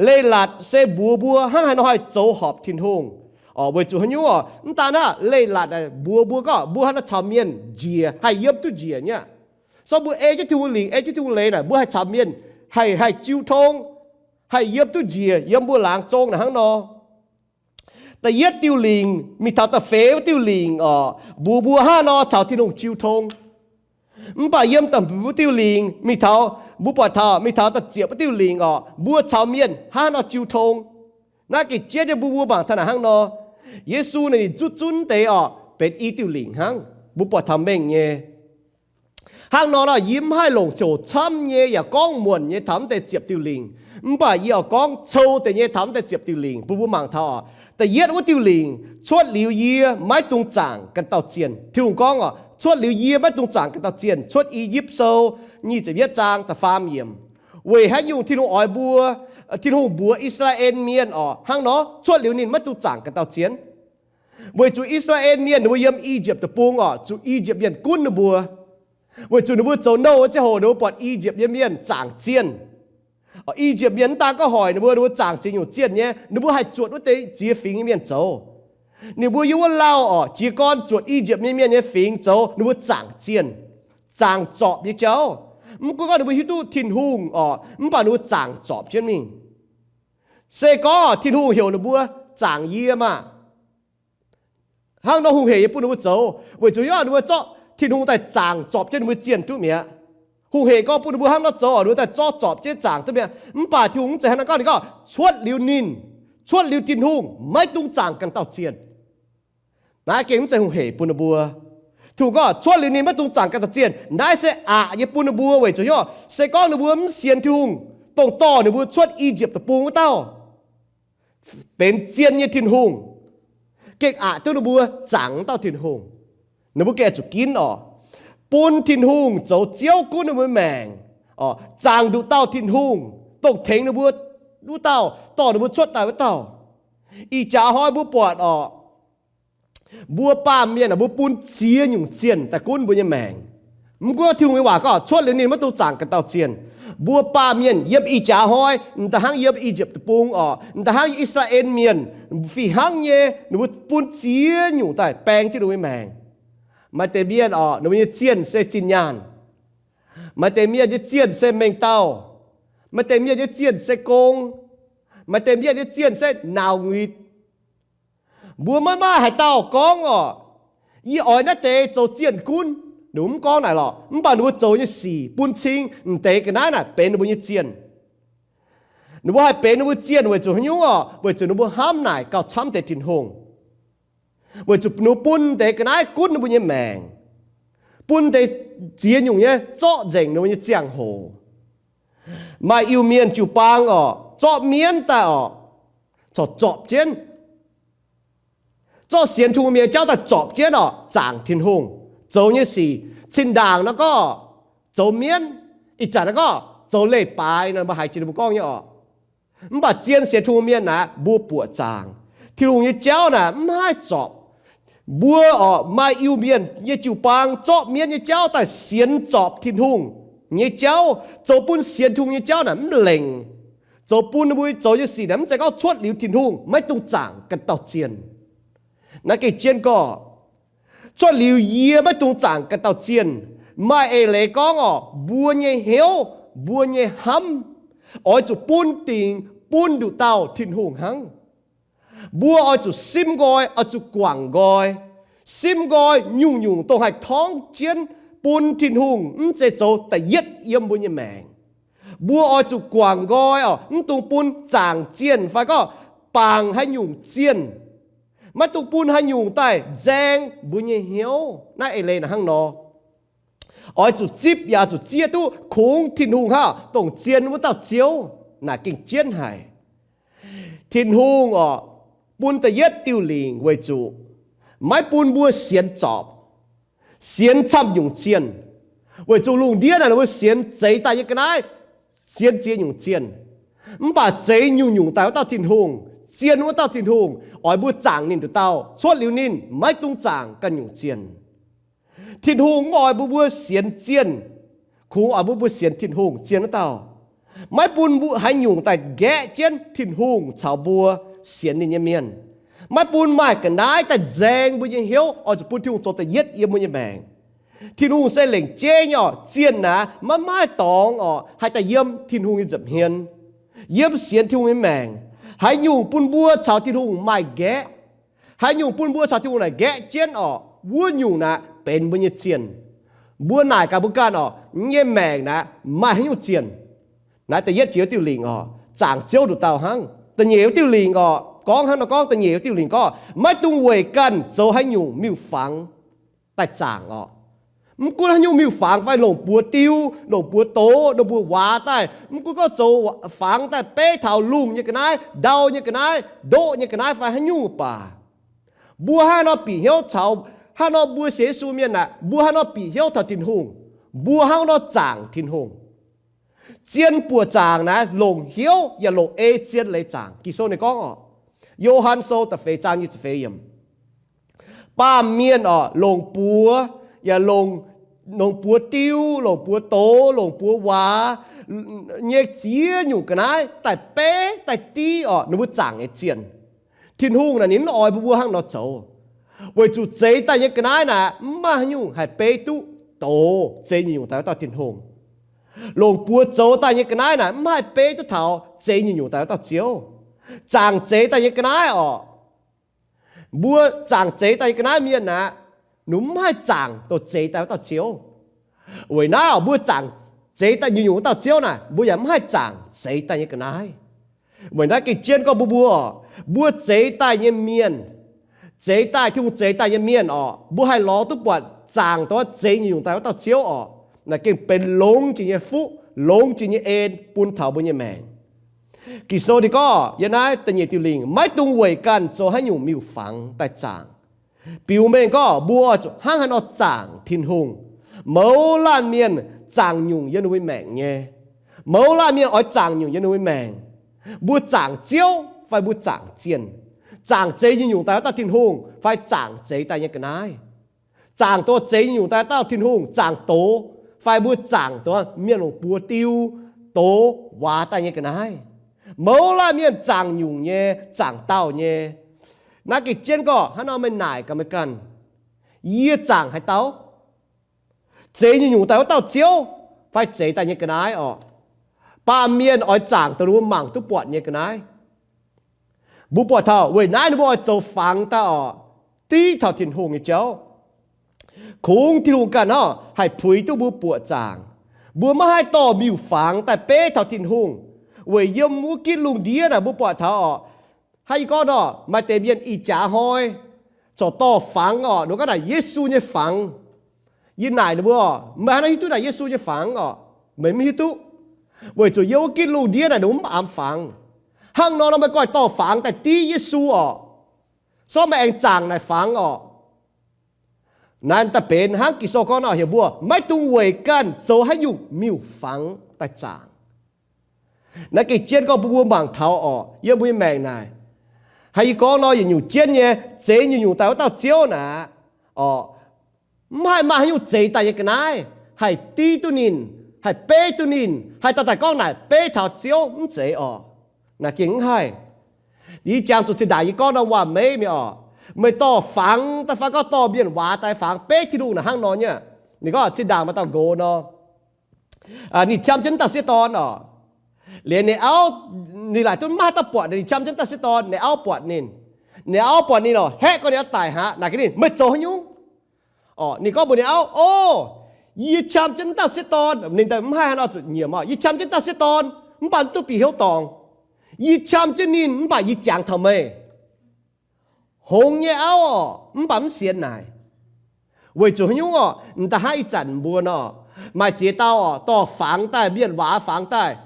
leiz-latc se mbuox mbuo hnangv haaix nor haih zoux horpc Tin-Hungh. Orqc, weic zuqc haaix nyungc orqc, mv daan hnangv, leiz-latc mbuox mbuo gorngv mbuo hnangv haaix nor caux mienh njiec, haih yiem duqv njiec nyei. So mbuo ei jienv Tin-Hungh lingc, ei jienv Tin-Hungh leiz naaic, mbuo haih caux mienh haih, haih jiu tong, haih yiem duqv njiec yiem mbuo laangz zong naaic hnangv nor. Da'yietv diuh lingc mingh taux da'feix wuov diuh lingc orqc, mbuox mbuo hnangv haaix nor caux Tin-Hungh jiu tong. Mv baac yiem da'hmz diuh lingc mingh taux, mbuo buatc taux mingh taux da'ziepc wuov diuh lingc orqc, mbuo caux mienh hnangv haaix nor jiu tong. Naaiv gengh jienv nyei, mbuo, mbuo mangc taux naaic hnangv nor. Yesu ninh zuqv zunv deix orqc, benx i diuh lingc hnangv, mbuo buatc taux mengh nyei. Hnangv nor nor, yie mv haih longc ziouc camv nyei yaac gorngv muonc nyei taux mv deix ziepc diuh lingc. Mv baac yie oix gorngv cou deix nyei taux mv deix ziepc diuh lingc bun mbuo mangc taux orqc. Da'yietv wuov diuh lingc, cuotv liuz yie maiv dungx zaangc ganh dauh zienh. Tin-Hungh gorngv orqc, cuotv liuz yie maiv dungx zaangc ganh dauh zienh. Cuotv I^yipv Sou nyic ziepc yietv zaang da'faam yiemc. Weic haaix nyungc Tin-Hungh oix mbuo, Tin-Hungh mbuox I^saa^laa^en Mienh orqc hnangv nor, cuotv liuz ninh maiv dungx zaangc ganh dauh zienh? Weic zuqc I^saa^laa^en Mienh ninh mbuo yiem I^yipv Deic-Bung orqc, zuqc I^yipv Mienh gunv ninh mbuo. Weic zuqc ninh mbuo zoux nouh ziangh hoc ninh mbuo buatc I^yipv nyei mienh zaangc zienh. I^yipv Mienh mv daan gorngv hoic ninh mbuo, ninh mbuo zaangc ziex nyungc zienh nyei, ninh mbuo haih zuotc wuov deix ziex fingx nyei mienh zoux. Ninh mbuo yiem wuov lauh orqc, jiez gorn zuotc I^yipv nyei mienh nyei fingx zoux, ninh mbuo zaangc zienh, zaangc zorpc nyei jauv. Mv gunv gorngv ninh mbuo hiuv duqv Tin-Hungh orqc, mv baac ninh mbuo zaangc zorpc jienv mingh. Se gorngv Tin-Hungh heuc ninh mbuo zaangc yie maah! Hnangv nor hungh hec yie bun ninh mbuo zoux, weic zuqc yie ninh mbuo zorqv Tin-Hungh daaih zaangc zorpc jienv ninh mbuo zienh duqv mi'aqv. Hungh hec gorngv bun ninh mbuo hnangv nor zoux, ninh mbuo daaih zorqv zorpc jienv zaangc duqv mi'aqv. Mv baac Tin-Hungh mv zeiz hnangv naaiv gorngv, ninh gorngv cuotv liuz ninh, cuotv liuz Tin-Hungh maiv dungx zaangc ganh dauh zienh. Naaiv gengh mv zeiz hungh hec bun ninh mbuo. Tin-Hungh gorngv cuotv liuz ninh maiv dungx zaangc ganh dauh zienh. Naaiv se aqc nyei bun ninh mbuo weic zuqc hnyouv se gorngv ninh mbuo mv sienx Tin-Hungh, dongh dorh ninh mbuo cuotv I^yipv Deic-Bung wuov dauh, benx zien nyei Tin-Hungh, gengh aqc duqv ninh mbuo zaangc wuov dauh Tin-Hungh. Ninh mbuo gengh zuqc ginv orqc, bun Tin-Hungh zoux Ziouv gunv ninh mbuo maengc, zaangc nduqc dauh Tin-Hungh, dongh tengx ninh mbuo wuov dauh, dorh ninh mbuo cuotv daaih wuov dauh. Ih jaax hnoi mbuo buatc orqc, mbuo baamh mienh aah, mbuo bun ziex nyungc zienh daaih gunv mbuo nyei maengc. Mv gunv Tin-Hungh nyei waac gorngv cuotv liuz ninh maiv dungx zaangc ganh dauh zienh. Mbuo baamh mienh yiem ih jaax hnoi, m'daaih hnangv yiem I^yipv Deic-Bung orqc, m'daaih hnangv yiem I^saa^laa^en Mienh, fih hnangv nyei ninh mbuo bun ziex nyungc daaih baeng jienv ninh mbuo nyei maengc. Maaih deix mienh orqc, ninh mbuo nyei zienh se zinh nyaanh. Maaih deix mienh nyei zienh se mengh dauh. Maaih deix mienh nyei zienh se gong. Maaih deix mienh nyei zienh se nauz nguitc. Mbuo maiv maaih haaix dauh gorngv orqc, yie oix naaiv deix zoux zienh gunv. Ninh mbuo mv gorngv naaic lorqc, mv baac ninh mbuo zoux nyei sic bun cing m'deix ga'naaiv naaic benx ninh mbuo nyei zienh. Ninh mbuo haih benx ninh mbuo zienh weic zuqc haaix nyungc orqc? Weic zuqc ninh mbuo hnamv naaic gauh camv deix Tin-Hungh. Weic zuqc ninh mbuo bun deix ga'naaiv gunv ninh mbuo nyei maengc, bun deix ziex nyungc nyei zorqv nzengc ninh mbuo nyei ziangh hoc. Maaih Iu-Mienh jiu-baang orqc, zorqv mienv daaih orqc, corc zorpc jienv, zorqv sienx Tin-Hungh mienh nyei jauv daaih zorpc jienv orqc, zaangc Tin-Hungh, zoux nyei sic zinh ndaangc nor gorngv zoux mienv, ih zanc nor gorngv zoux leiz-baaix nor, mbuo haiz jiex ninh mbuo gorngv nyei orqc. Mv baac zien sienx Tin-Hungh mienh naaic, mbuo buoqc zaangc. Tin-Hungh nyei jauv naaic mv haih zorpc. Mbuo orqc, maaih Iu-Mienh nyei jiu-baang zorqv mienv nyei jauv daaih sienx zorpc Tin-Hungh nyei jauv, zoux bun sienx Tin-Hungh nyei jauv naaic mv lengc, zoux bun ninh mbuo zoux nyei sic naaic mv zeiz gorngv cuotv liuz Tin-Hungh maiv dungx zaangc ganh dauh zienh. Naaiv gengh jienv gorngv, cuotv liuz yie maiv dungx zaangc ganh dauh zienh, maaih eix leiz gorngv orqc, mbuo nyei hnyouv, mbuo nyei hnamv, oix zuqc bun dingc bun nduqc dauh Tin-Hungh hnangv. Mbuo oix zuqc simv nqoi, oix zuqc guangc nqoi, simv nqoi nyungc-nyungc dongh haih torngv jienv bun Tin-Hungh mv zeiz zoux da'yietv yiem mbuo nyei maengc. Mbuo oix zuqc guangc nqoi orqc, mv dungx bun zaangc zienh fai gorngv bangc haaix nyungc zienh, maiv dungx bun haaix nyungc daaih nzaeng mbuo nyei hnyouv. Naaiv eix leiz naaic hnangv nor. Oix zuqc zipv yaac zuqc zieqv duqv kungx Tin-Hungh hnangv, dongh zien wuov dauh Ziouv naaic gengh jienv haic. Tin-Hungh orqc, bun da'yietv diuh lingc weic zuqc maiv bun mbuo sienx zorpc, sienx camv nyungc zienh. Weic zuqc lungh ndiev naaic ninh mbuo sienx zeix daaih nyei ga'naaiv, sienx ziex nyungc zienh. Mv baac zeix nyungc-nyungc daaih wuov dauh Tin-Hungh, zien wuov dauh Tin-Hungh, oix mbuo zaangc ninh nduqc dauh, cuotv liuz ninh maiv dungx zaangc ganh nyungc zienh. Tin-Hungh mv oix mbuo mbuo sienx zienh, kungx oix mbuo mbuo sienx Tin-Hungh zienh wuov dauh. Maiv bun mbuo haaix nyungc daaih nqaeqv jienv Tin-Hungh caux mbuo sienx ninh nyei mienh. Maiv bun maaih ga'naaiv daaih nzaeng mbuo nyei hnyouv oix zuqc bun Tin-Hungh zoux da'yietv yiem mbuo nyei maengc. Tin-Hungh se lengc jeiv nyei orqc, zienh naaiv maiv maaih dorngx orqc haih daaih yiem Tin-Hungh nyei nza'hmien, yiem sienx Tin-Hungh nyei maengc. Haaix nyungc bun mbuo caux Tin-Hungh maaih nqaeqv, haaix nyungc bun mbuo caux Tin-Hungh naaic nqaeqv jienv orqc, wuov nyungc naaic benx mbuo nyei zienh. Mbuo naaic gaax mbuo ganh orqc, yie nyei maengc naaic maaih haaix nyungc zienh? Naaiv da'yietv jiex wuov diuh lingc orqc, zaangc Ziouv nduqc dauh hnangv. Da'nyeic wuov diuh lingc orqc, gorngv hnangv nor gorngv, da'nyeic wuov diuh lingc gorngv, maiv dungx weic ganh zoux haaix nyungc miuc-fangx daaih zaangc orqc. Mv gunv haaix nyungc miuc-fangx fai longc buoz diu, longc buoz doz, longc buoz waac daaih, mv gunv gorngv zoux fangx daaih beiv taux lungh nyei ga'naaiv, ndau nyei ga'naaiv, ndoqv nyei ga'naaiv fai haaix nyungc baac, mbuo hnangv nor bieqc hnyouv caux, hnangv nor mbuo sienx Yesu mienh naaic, mbuo hnangv nor bieqc hnyouv taux Tin-Hungh, mbuo hnangv nor zaangc Tin-Hungh. Zien buoqc zaangc naaiv longc hnyouv yaac longc ei zien leiz zaangc. Ging-Sou ninh gorngv orqc, Yo^han Sou da'feix zaang nyic ziepc feix yiemc, baamh mienh orqc, longc buoz, yaac longc, longc buoz diu, longc buoz doz, longc buoz waac nyei ziex nyungc ga'naaiv daaih beiv daaih div orqc ninh mbuo zaangc nyei zienh. Tin-Hungh naaic ninh mv oix mbuo mbuo hnangv nor zoux, weic zuqc zeix daaih nyei ga'naaiv naaic mv maaih haaix nyungc haih beiv duqv doz zeix nyungc-nyungc daaih wuov dauh Tin-Hungh. Longc buoz zoux daaih nyei ga'naaiv naaic mv haih beiv duqv taux zeix nyungc-nyungc daaih wuov dauh Ziouv. Zaangc zeix daaih nyei ga'naaiv orqc, mbuo zaangc zeix daaih nyei ga'naaiv mienh naaic, ninh mv haih zaangc dongh zeix daaih wuov dauh Ziouv. Weic naaiv orqc, mbuo zaangc zeix daaih nyungc-nyungc wuov dauh Ziouv naaic, mbuo yaac mv haih zaangc zeix daaih nyei ga'naaiv. Weic naaiv gengh jienv gorngv mbuo mbuo orqc, mbuo zeix daaih nyei mienh, zeix daaih, Tin-Hungh zeix daaih nyei mienh orqc, mbuo haih lorz duqv buatc zaangc dongh zeix nyungc-nyungc daaih wuov dauh Ziouv orqc, naaic gengh benx longx jiex nyei fuqv, longx jiex nyei en bun taux mbuo nyei maengc. Ging-Sou ninh gorngv yiem naaiv da'nyeic diuh lingc, maiv dungx weic ganh zoux haaix nyungc miuc-fangx daaih zaangc. Biux mengh gorngv mbuo oix zuqc hnangv haaix nor zaangc Tin-Hungh. Mouz laanh mienh zaangc nyungc yiem ninh mbuo maengc nyei. Mouz laanh mienh oix zaangc nyungc yiem ninh mbuo maengc. Mbuo zaangc Ziouv fai mbuo zaangc zienh? Zaangc zeix nyungc-nyungc daaih wuov dauh Tin-Hungh fai zaangc zeix daaih nyei ga'naaiv? Zaangc dongh zeix nyungc-nyungc daaih wuov dauh Tin-Hungh, zaangc doz, fai mbuo zaangc dongh mienh longc buoz diu, doz, waac daaih nyei ga'naaiv? Mouz laanh mienh zaangc nyungc nyei, zaangc dauh nyei. Naaiv gengh jienv gorngv hnangv nor meih naaic gaax meih ganh, yie zaangc haaix dauh? Zeix nyungc-nyungc daaih wuov dauh Ziouv fai zeix daaih nyei ga'naaiv orqc? Baamh mienh oix zaangc dongh ninh mbuo mangc duqv buatc nyei ga'naaiv. Mbuo buatc taux weic naaiv ninh mbuo oix zoux fangx daaih orqc, div taux Tin-Hungh nyei jauv. Kungx Tin-Hungh ganh hnangv haih puix duqv mbuo buoqc zaangc. Mbuo maiv haih dorh miuc-fangx daaih beiv taux Tin-Hungh. Weic yiem wuov gitv lungh ndiev naaic mbuo buatc taux orqc, hnangv yie gorngv nor, maaih deix mienh ih jaax hnoi corc dorh fangx orqc, ninh gorngv naaic Yesu nyei fangx. Yie naaic ninh mbuo orqc, meih hnangv naaiv hiuv duqv naaic Yesu nyei fangx orqc? Meih mv hiuv duqv, weic zuqc yiem wuov gitv lungh ndiev naaic ninh mbuo mv aamx fangx. Hnangv nor nor meih goiv dorh fangx daaih div Yesu orqc, sortv meih aengx zaangc naaic fangx orqc. Naaiv daaih benx hnangv Ging-Sou gorngv nor, heuc mbuo maiv dungx weic ganh zoux haaix nyungc miuc-fangx daaih zaangc. Naaiv gengh jienv gorngv mbuo mbuo mangc taux orqc, yiem mbuo nyei maengc naaic, hnangv yie gorngv nor, yietc nyungc jienv nyei, zeix nyungc-nyungc daaih wuov dauh Ziouv naaic orqc, mv haih maaih haaix nyungc zeix daaih nyei ga'naaiv haih div duqv ninh, haih beiv duqv ninh, haih dauh daaih gorngv naaic beiv taux Ziouv, mv zeiz orqc. Naaic gengh mv haih. Yie jangx zuqc zinh ndaangc yie gorngv norm waac-meiv mingh orqc, meih dorh fangx daaih fai gorngv dorh mienh waac daaih fangx beiv Tin-Hungh naaic hnangv nor nyei. Ninh gorngv zinh ndaangc maaih dauh nqox nor, ninh qam jienv dauh sieqv dorn orqc. Liuz ninh auv, ninh laaic duqv maiv haih dauh buatc, ninh qam jienv dauh sieqv dorn, ninh auv buatc ninh. Ninh auv buatc ninh orqc, haeqv gorngv ninh auv daic aqv. Naaic gaax ninh, meih zoux haaix nyungc? Orqc, ninh gorngv mbuox ninh auv, O, yie qam jienv dauh sieqv dorn. Ninh daaih mv haih haaix nor zuqc nyiemc orqc, yie qam jienv dauh sieqv dorn mv baac mv duqv bieqc hnyouv dorngc. Yie qam jienv ninh mv baac yie jangx taux meih. Hngongx nyei auv orqc, mv baac mv sienx naaic. Weic zuqc haaix nyungc orqc? M'daaih hnangv ih zanc mbuo nor, maaih ziex dauh orqc, dorh fangx daaih, mienh waac fangx daaih.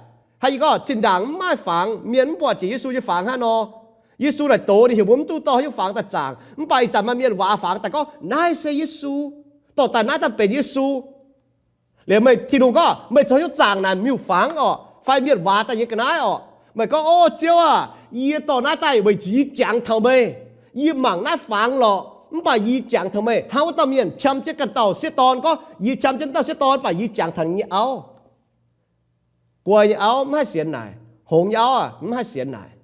Hnangv yie gorngv, zinh ndaangc mv maaih fangx, mienh mv buatc jiex Yesu nyei fangx hnangv nor, Yesu naaic doz ninh heuc mbuo mv duqv dorh haaix nyungc fangx daaih zaangc. Mv baac ih zanc maaih mienh waac fangx daaih gorngv, Naaiv se Yesu. Dorh daaih naaiv daaih benx Yesu. Liuz meih, Tin-Hungh gorngv, meih zoux haaix nyungc zaangc naaic miuc-fangx orqc, fai mienh waac daaih nyei ga'naaiv orqc? Meih gorngv, O Ziouv aah! Yie dorh naaiv daaih weic zuqc yie jangx taux meih. Yie mangc naaiv fangx lorqc. Mv baac yie jangx taux meih hnangv wuov dauh mienh qam jienv ganh dauh sieqv dorn gorngv, yie qam jienv dauh sieqv dorn, mv baac yie jangx taux ninh nyei auv. Guai nyei auv mv haih sienx naaic. Hngongx nyei auv aah, mv haih sienx naaic.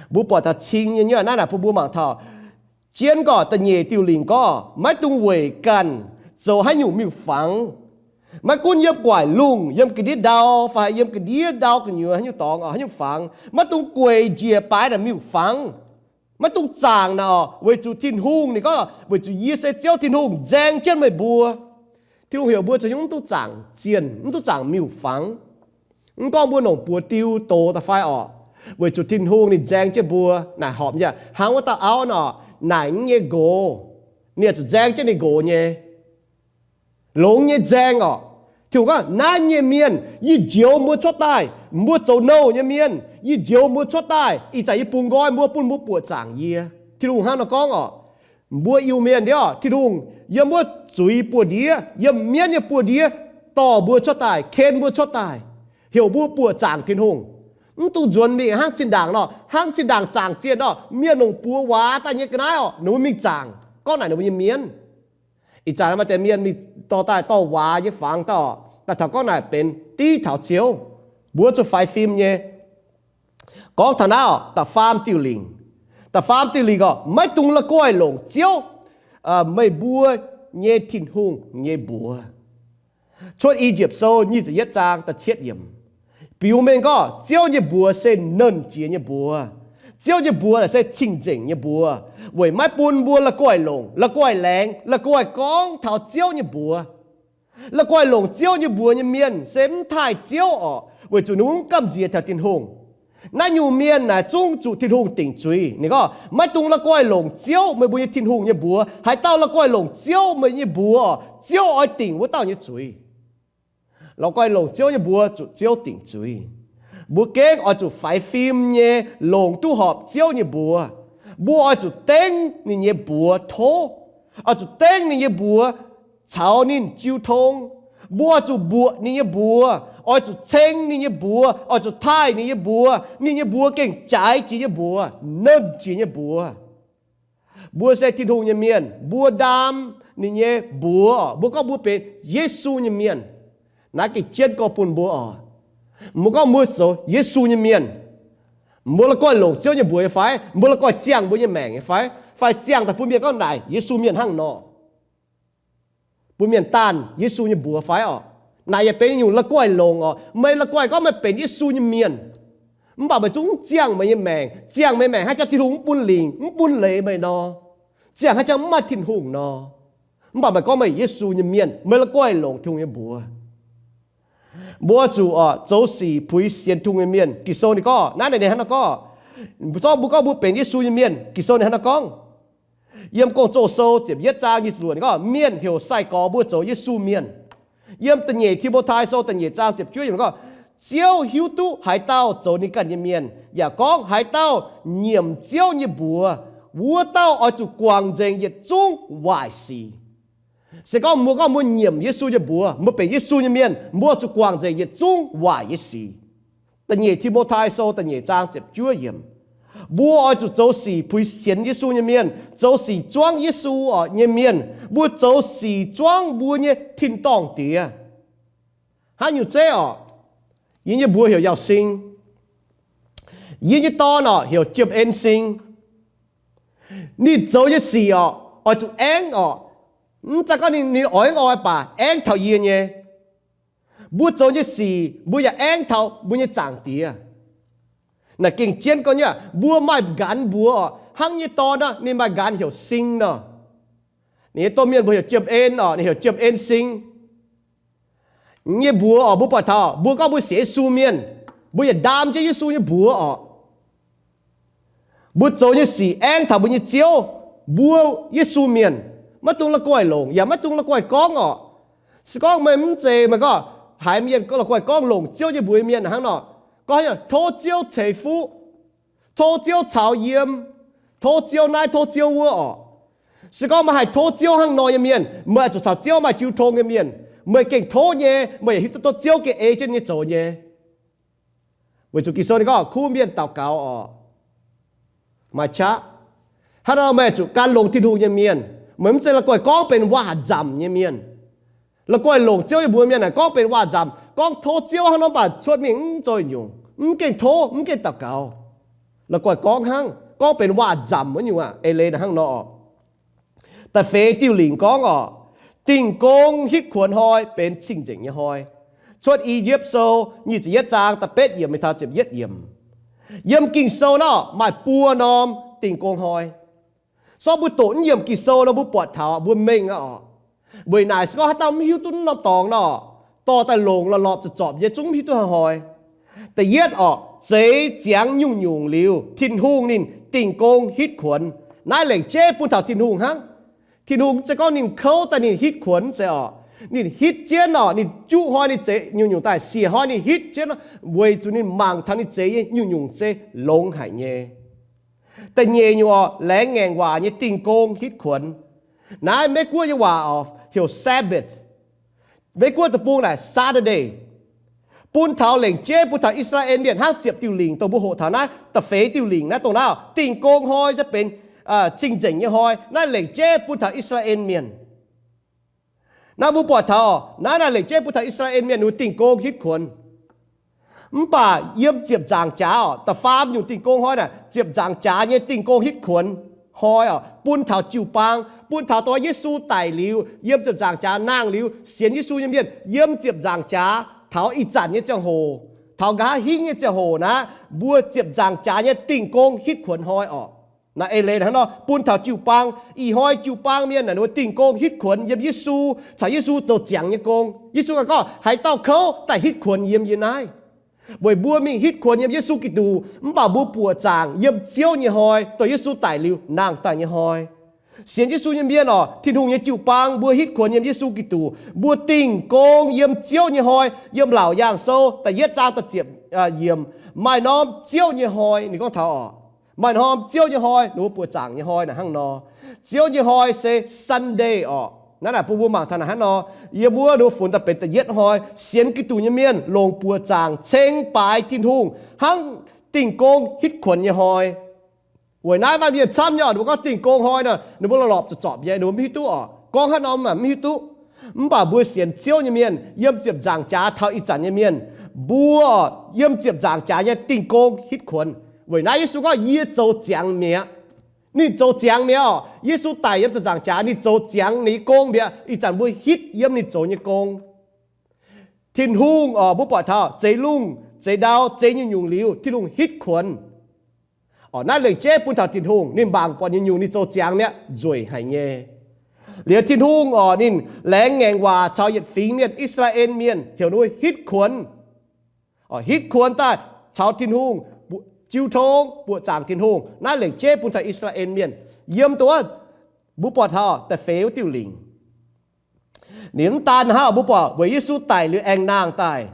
Mbuo buatc taux cing nyei nyuoqc naaiv naaic bun mbuo mangc taux jienv gorqv da'nyeic diuh lingc gorngv, maiv dungx weic ganh zoux haaix nyungc miuc-fangx. Maiv gunv yiem guaaic lungh, yiem ga'ndiev ndau, fai yiem ga'ndiev ndau gu'nyuoz haaix nyungc dorngx, haaix nyungc fangx, maiv dungx gueic njiec baaix naaic miuc-fangx. Maiv dungx zaangc naaic oc, weic zuqc Tin-Hungh ninh gorngv, weic zuqc yie se Ziouv Tin-Hungh nzaeng jienv meih mbuo. Tin-Hungh heuc mbuo zoux nyungc mv dungx zaangc zienh, mv dungx zaangc miuc-fangx. Mv gorngv mbuo longc buoz diu doz da'fai oc, weic zuqc Tin-Hungh ninh nzaeng jienv mbuo. Naaic horpc nyei hnangv wuov dauh auv nor, naaic nyei nqox, ninh zuqc nzaeng jienv ninh nqox nyei. Longx nyei nzaeng oc. Tin-Hungh gorngv, naaiv nyei mienh, yie njoux mbuo cuotv daaih, mbuo zoux nouh nyei mienh, yie njoux mbuo cuotv daaih, ih zanc yie bungx nqoi mbuo, bun mbuo buoqc zaangc yie. Tin-Hungh hnangv nor gorngv oc. Mbuo Iu-Mienh ndiev oc, Tin-Hungh yiem wuov zuiz buoz-ndiev, yiem mienv nyei buoz-ndiev dorh mbuo cuotv daaih, ken mbuo cuotv daaih, heuc mbuo buoqc zaangc Tin-Hungh. Mv dungx nzuonx mingh hnangv zinh ndaangc nor, hnangv zinh ndaangc zaangc zienh nor, mienh longc buoz waax daaih nyei ga'naaiv oc, ninh mbuo mingh zaangc. Gorngv naaic ninh mbuo nyei mienv. Ih zanc maaih deix mienh mingh dorh daaih dorh waax nyei fangx daaih, daaih taux gorngv naaic benx div taux Ziouv. Mbuo zuqc faix fim nyei. Gorngv taux naaiv oc, da'faam diuh lingc. Da'faam diuh lingc oc, maiv dungx la'guaih longc Ziouv, meih mbuo nyei Tin-Hungh nyei mbuox. Cuotv I^yipv Sou nyic ziepc yietv zaang da'cietv yiemc. Biux mengh gorngv Ziouv nyei mbuox se nernh jiex nyei mbuox. Ziouv nyei mbuox naaic se cing-nzengc nyei mbuox, weic maiv bun mbuo la'guaih longc, la'guaih laengz, la'guaih gorngv taux Ziouv nyei mbuox. La'guaih longc Ziouv nyei mbuox nyei mienh se mv taaih Ziouv orqc, weic zuqc ninh mv gamh nziex taux Tin-Hungh. Naaiv nyungc mienh naaic zungv zuqc Tin-Hungh dingc zuiz. Ninh gorngv, maiv dungx la'guaih longc Ziouv, meih mbuo nyei Tin-Hungh nyei mbuox. Haaix dauh la'guaih longc Ziouv, meih nyei mbuox orqc, Ziouv oix dingc wuov dauh nyei zuiz. La'guaih longc Ziouv nyei mbuox zuqc Ziouv dingc zuiz. Mbuo gengh oix zuqc faix fim nyei longc duqv horpc Ziouv nyei mbuox. Mbuo oix zuqc dengv ninh nyei mbuox tov. Oix zuqc dengv ninh nyei mbuox caux ninh jiu tong. Mbuo oix zuqc mbuoqc ninh nyei mbuox, oix zuqc ceng ninh nyei mbuox, oix zuqc taaih ninh nyei mbuox. Ninh nyei mbuox gengh jaaix jiex nyei mbuox, nernh jiex nyei mbuox. Mbuo se Tin-Hungh nyei mienh, mbuo ndaam ninh nyei mbuox. Mbuo gorngv mbuo benx Yesu nyei mienh. Naaiv gengh jienv gorngv bun mbuo oc. Mbuo gorngv mbuo zoux Yesu nyei mienh, mbuo la'guaih longc Ziouv nyei mbuox nyei fai? Mbuo la'guaih ziangh mbuo nyei maengc nyei fai? Fai ziangh daaih bun mienh gorngv naaic Yesu mienh hnangv nor? Bun mienh daanh Yesu nyei mbuox fai orqc? Naaic yaac benx nyungc la'guaih longc orqc. Meih la'guaih gorngv meih benx Yesu nyei mienh, mv baac meih zungv mv ziangh meih nyei maengc. Ziangh meih maengc hnangv jang Tin-Hungh mv bun lingc, mv bun leiz meih nor. Ziangh hnangv jang mv maaih Tin-Hungh nor. Mv baac meih gorngv meih Yesu nyei mienh, meih la'guaih longc Tin-Hungh nyei mbuox. Mbuo zuqc oc zoux sic puix sienx Tin-Hungh nyei mienh. Ging-Sou ninh gorngv naaiv, ninh hnangv nor gorngv, zorqv mbuo gorngv mbuo benx Yesu nyei mienh. Ging-Sou ninh hnangv nor gorngv, yiem Gong-Zoh Sou ziepc yietv zaang nyic ziepc luoqc ninh gorngv, mienh heuc sai-gorx mbuo zoux Yesu mienh. Yiem da'nyeic Ti^mo^tai Sou da'nyeic zaang ziepc juov yiemc gorngv, Ziouv hiuv duqv haaix dauh zoux ninh ganh nyei mienh, yaac gorngv haaix dauh nyiemc Ziouv nyei mbuox, wuov dauh oix zuqc guangc nzengc yietc zungv waaic sic. Se gorngv mbuo gorngv mbuo nyiemc Yesu nyei mbuox, mbuo benx Yesu nyei mienh, mbuo zuqc guangc nzengc yietc zungv waaic nyei sic. Da'nyeic Ti^mo^tai Sou da'nyeic zaang ziepc juov yiemc. Mbuo oix zuqc zoux sic puix sienx Yesu nyei mienh, zoux sic zuangv Yesu nyei mienh. Mbuo zoux sic zuangv mbuo nyei tin-dorngh Diex. Hnangv nyungc zeiv orqc, yie nyei mbuox heuc Yauh Sing. Yie nyei dorn orqc heuc Jiem En Sing. Ninh zoux nyei sic orqc, oix zuqc aengv orqc. Mv zeiz gorngv ninh, ninh oix mv oix baac aengv taux yie nyei. Mbuo zoux nyei sic mbuo yaac aengv taux mbuo nyei Zaangc Diex. Naaic gengh jienv gorngv nyei, mbuo maaih nqanx mbuox orqc. Hnangv nyei dorn nor, ninh maaih nqanx heuc Sing nor. Ninh nyei domh mienh mbuo heuc Jiem En orqc, ninh heuc Jiem En Sing. Nyei mbuox orqc, mbuo buatc taux mbuo gorngv mbuo sienx Yesu mienh, mbuo yaac ndaam jienv Yesu nyei mbuox orqc. Mbuo zoux nyei sic aengv taux mbuo nyei Ziouv, mbuo Yesu mienh, maiv dungx la'guaih longc yaac maiv dungx la'guaih gorngv orqc. Se gorngv meih mv zeiz meih gorngv haiz mienh la'guaih gorngv longc Ziouv nyei mbuox nyei mienh hnangv nor, gorngv tov Ziouv ceix fuqv, tov Ziouv caux yiem, tov Ziouv naaiv tov Ziouv wuov orqc. Se gorngv meih haih tov Ziouv hnangv nor nyei mienh, meih oix zuqc caux Ziouv maaih jiu tong nyei mienh. Meih gengh tov nyei, meih yaac hiuv duqv Ziouv gengh ei jienv nyei zoux nyei. Weic zuqc Ging-Sou ninh gorngv kuv mienh daux gaux orqc, maaih qaqv. Hnangv nor meih zuqc gan longx Tin-Hungh nyei mienh. Meih mv zeiz la'guaih gorngv benx waac-nzamc nyei mienh. La'guaih longc Ziouv nyei mbuox mienh naaic gorngv benx waac-nzamc, gorngv tov Ziouv hnangv nor, mv baac cuotv mingh mv zoux nyungc, mv gengh tov, mv gengh daux gaux. La'guaih gorngv hnangv, gorngv benx waac-nzamc wuov nyungc aqv. Eix leiz naaic hnangv nor oc. Da'feix diuh lingc gorngv oc, Dingh gong hitv kuonx hnoi benx cing-nzengc nyei hnoi. Cuotv I^yipv Sou nyic ziepc yietv zaang da'betv yiemc mingh taux ziepc yietv yiemc. Yiem Ging-Sou nor maaih buo norm dingh gong hnoi. Sortv mbuo doqc naaiv yiemc Ging-Sou nor mbuo buatc taux mbuo mengh aqv oc. Weic naaic se gorngv haaix dauh mv hiuv duqv norm dorngx nor, dorh daaih longc lorpc lorpc zorpc zorpc nyei zungv mv hiuv duqv haaix hnoi. Da'yietv oc, zeix ziangx nyungc-nyungc liuz, Tin-Hungh ninh dingh gong hitv kuonx. Naaiv lengc jeiv bun taux Tin-Hungh hnangv. Tin-Hungh mv zeiz gorngv ninh kouv daaih ninh hitv kuonx mv zeiz oc. Ninh hitv jienv oc, ninh juqv hnoi ninh zeix nyungc-nyungc daaih, siec hnoi ninh hitv jienv, weic zuqc ninh mangc taux ninh zeix nyei nyungc-nyungc se longx haic nyei. Da'nyeic nyungc oc, laengz ngaengc waac nyei dingh gong hitv kuonx. Naaiv Meiv Guoqv nyei waac oc heuc Sabbath. Meiv Guoqv deic-bung naaic Saturday. Bun taux lengc jeiv bun taux I^saa^laa^en Mienh hnangv ziepc diuh lingc dongh mbuo hoqc taux naaiv da'feix diuh lingc naaiv dongh naaiv oc, dingh gong hnoi se benx cing-nzengc nyei hnoi. Naaiv lengc jeiv bun taux I^saa^laa^en Mienh. Naaiv mbuo buatc taux, naaiv naaic lengc jeiv bun taux I^saa^laa^en Mienh ninh mbuo dingh gong hitv kuonx. Mv baac yiem ziepc nzaangc jaax oc, da'faam nyungc dingh gong hnoi naaic ziepc nzaangc jaax nyei dingh gong hitv kuonx hnoi oc, bun taux jiu-baang, bun taux dongh Yesu daic liuz, yiem ziepc nzaangc jaax nangh liuz, sienx Yesu nyei mienh yiem ziepc nzaangc jaax taux ih zanc nyei ziangh hoc, taux nqa'haav hingv nyei ziangh hoc naaiv, mbuo ziepc nzaangc jaax nyei dingh gong hitv kuonx hnoi oc. Naaiv eix leiz hnangv nor bun taux jiu-baang. Ih hnoi jiu-baang mienh naaic ninh mbuo dingh gong hitv kuonx yiem Yesu, caux Yesu zoux ziangx nyei gong. Yesu ganh gorngv, haaix dauh kouv daaih hitv kuonx yiem yie naaiv. Weic mbuo mingh hitv kuonx yiem Yesu Giduc, mv baac mbuo buoqc zaangc yiem Ziouv nyei hnoi, dongh Yesu daic liuz nangh daaih nyei hnoi. Sienx Yesu nyei mienh oc, Tin-Hungh nyei jiu-baang, mbuo hitv kuonx yiem Yesu Giduc. Mbuo dingh gong yiem Ziouv nyei hnoi. Yiem Laauc Yaangh Sou da'yietv zaang da'ziepc yiemc, maaih norm Ziouv nyei hnoi. Ninh gorngv taux oc, maaih norm Ziouv nyei hnoi, ninh mbuo buoqc zaangc nyei hnoi naaic hnangv nor. Ziouv nyei hnoi se Sunday oc. Naaiv naaic bun mbuo mangc taux naaic hnangv nor. Yiem wuov ninh mbuo funx daaih benx da'yietv hnoi. Sienx Giduc nyei mienh longc buoqc zaangc ceng baaix Tin-Hungh hnangv dingh gong hitv kuonx nyei hnoi. Weic naaiv maaih mienh camv nyei oc, ninh mbuo gorngv dingh gong hnoi nor, ninh mbuo lorpc lorpc zorpc zorpc nyei, ninh mbuo mv hiuv duqv oc, gorngv haaix norm mv hiuv duqv. Mv baac mbuo sienx Ziouv nyei mienh, yiem ziepc nzaangc jaax taux ih zanc nyei mienh, mbuo yiem ziepc nzaangc jaax nyei dingh gong hitv kuonx. Weic naaiv Yesu gorngv, yie zoux ziangx mi'aqv. Ninh zoux ziangx mi'aqv oc. Yesu daic yiem ziepc nzaangc jaax, ninh zoux ziangx ninh nyei gong mi'aqv. Ih zanc mbuo hitv yiem ninh zoux nyei gong. Tin-Hungh oc, mbuo buatc taux zeix lungh zeix ndau, zeix nyungc-nyungc liuz, Tin-Hungh hitv kuonx. Oc, naaiv lengc jeiv bun taux Tin-Hungh, ninh mangc buatc nyungc-nyungc ninh zoux ziangx mi'aqv, nzueic haic nyei. Liuz Tin-Hungh oc, ninh laengz ngaengc waac caux yietc fingx mienh, I^saa^laa^en Mienh, heuc ninh mbuo hitv kuonx. Oc, hitv kuonx daaih caux Tin-Hungh jiu tong buoqc zaangc Tin-Hungh. Naaiv lengc jeiv bun taux I^saa^laa^en Mienh. Yiem dongh wuov, mbuo buatc taux da'feix wuov diuh lingc. Ninh mv daan hnangv, mbuo buatc weic Yesu daic liuz aengx nangh daaih.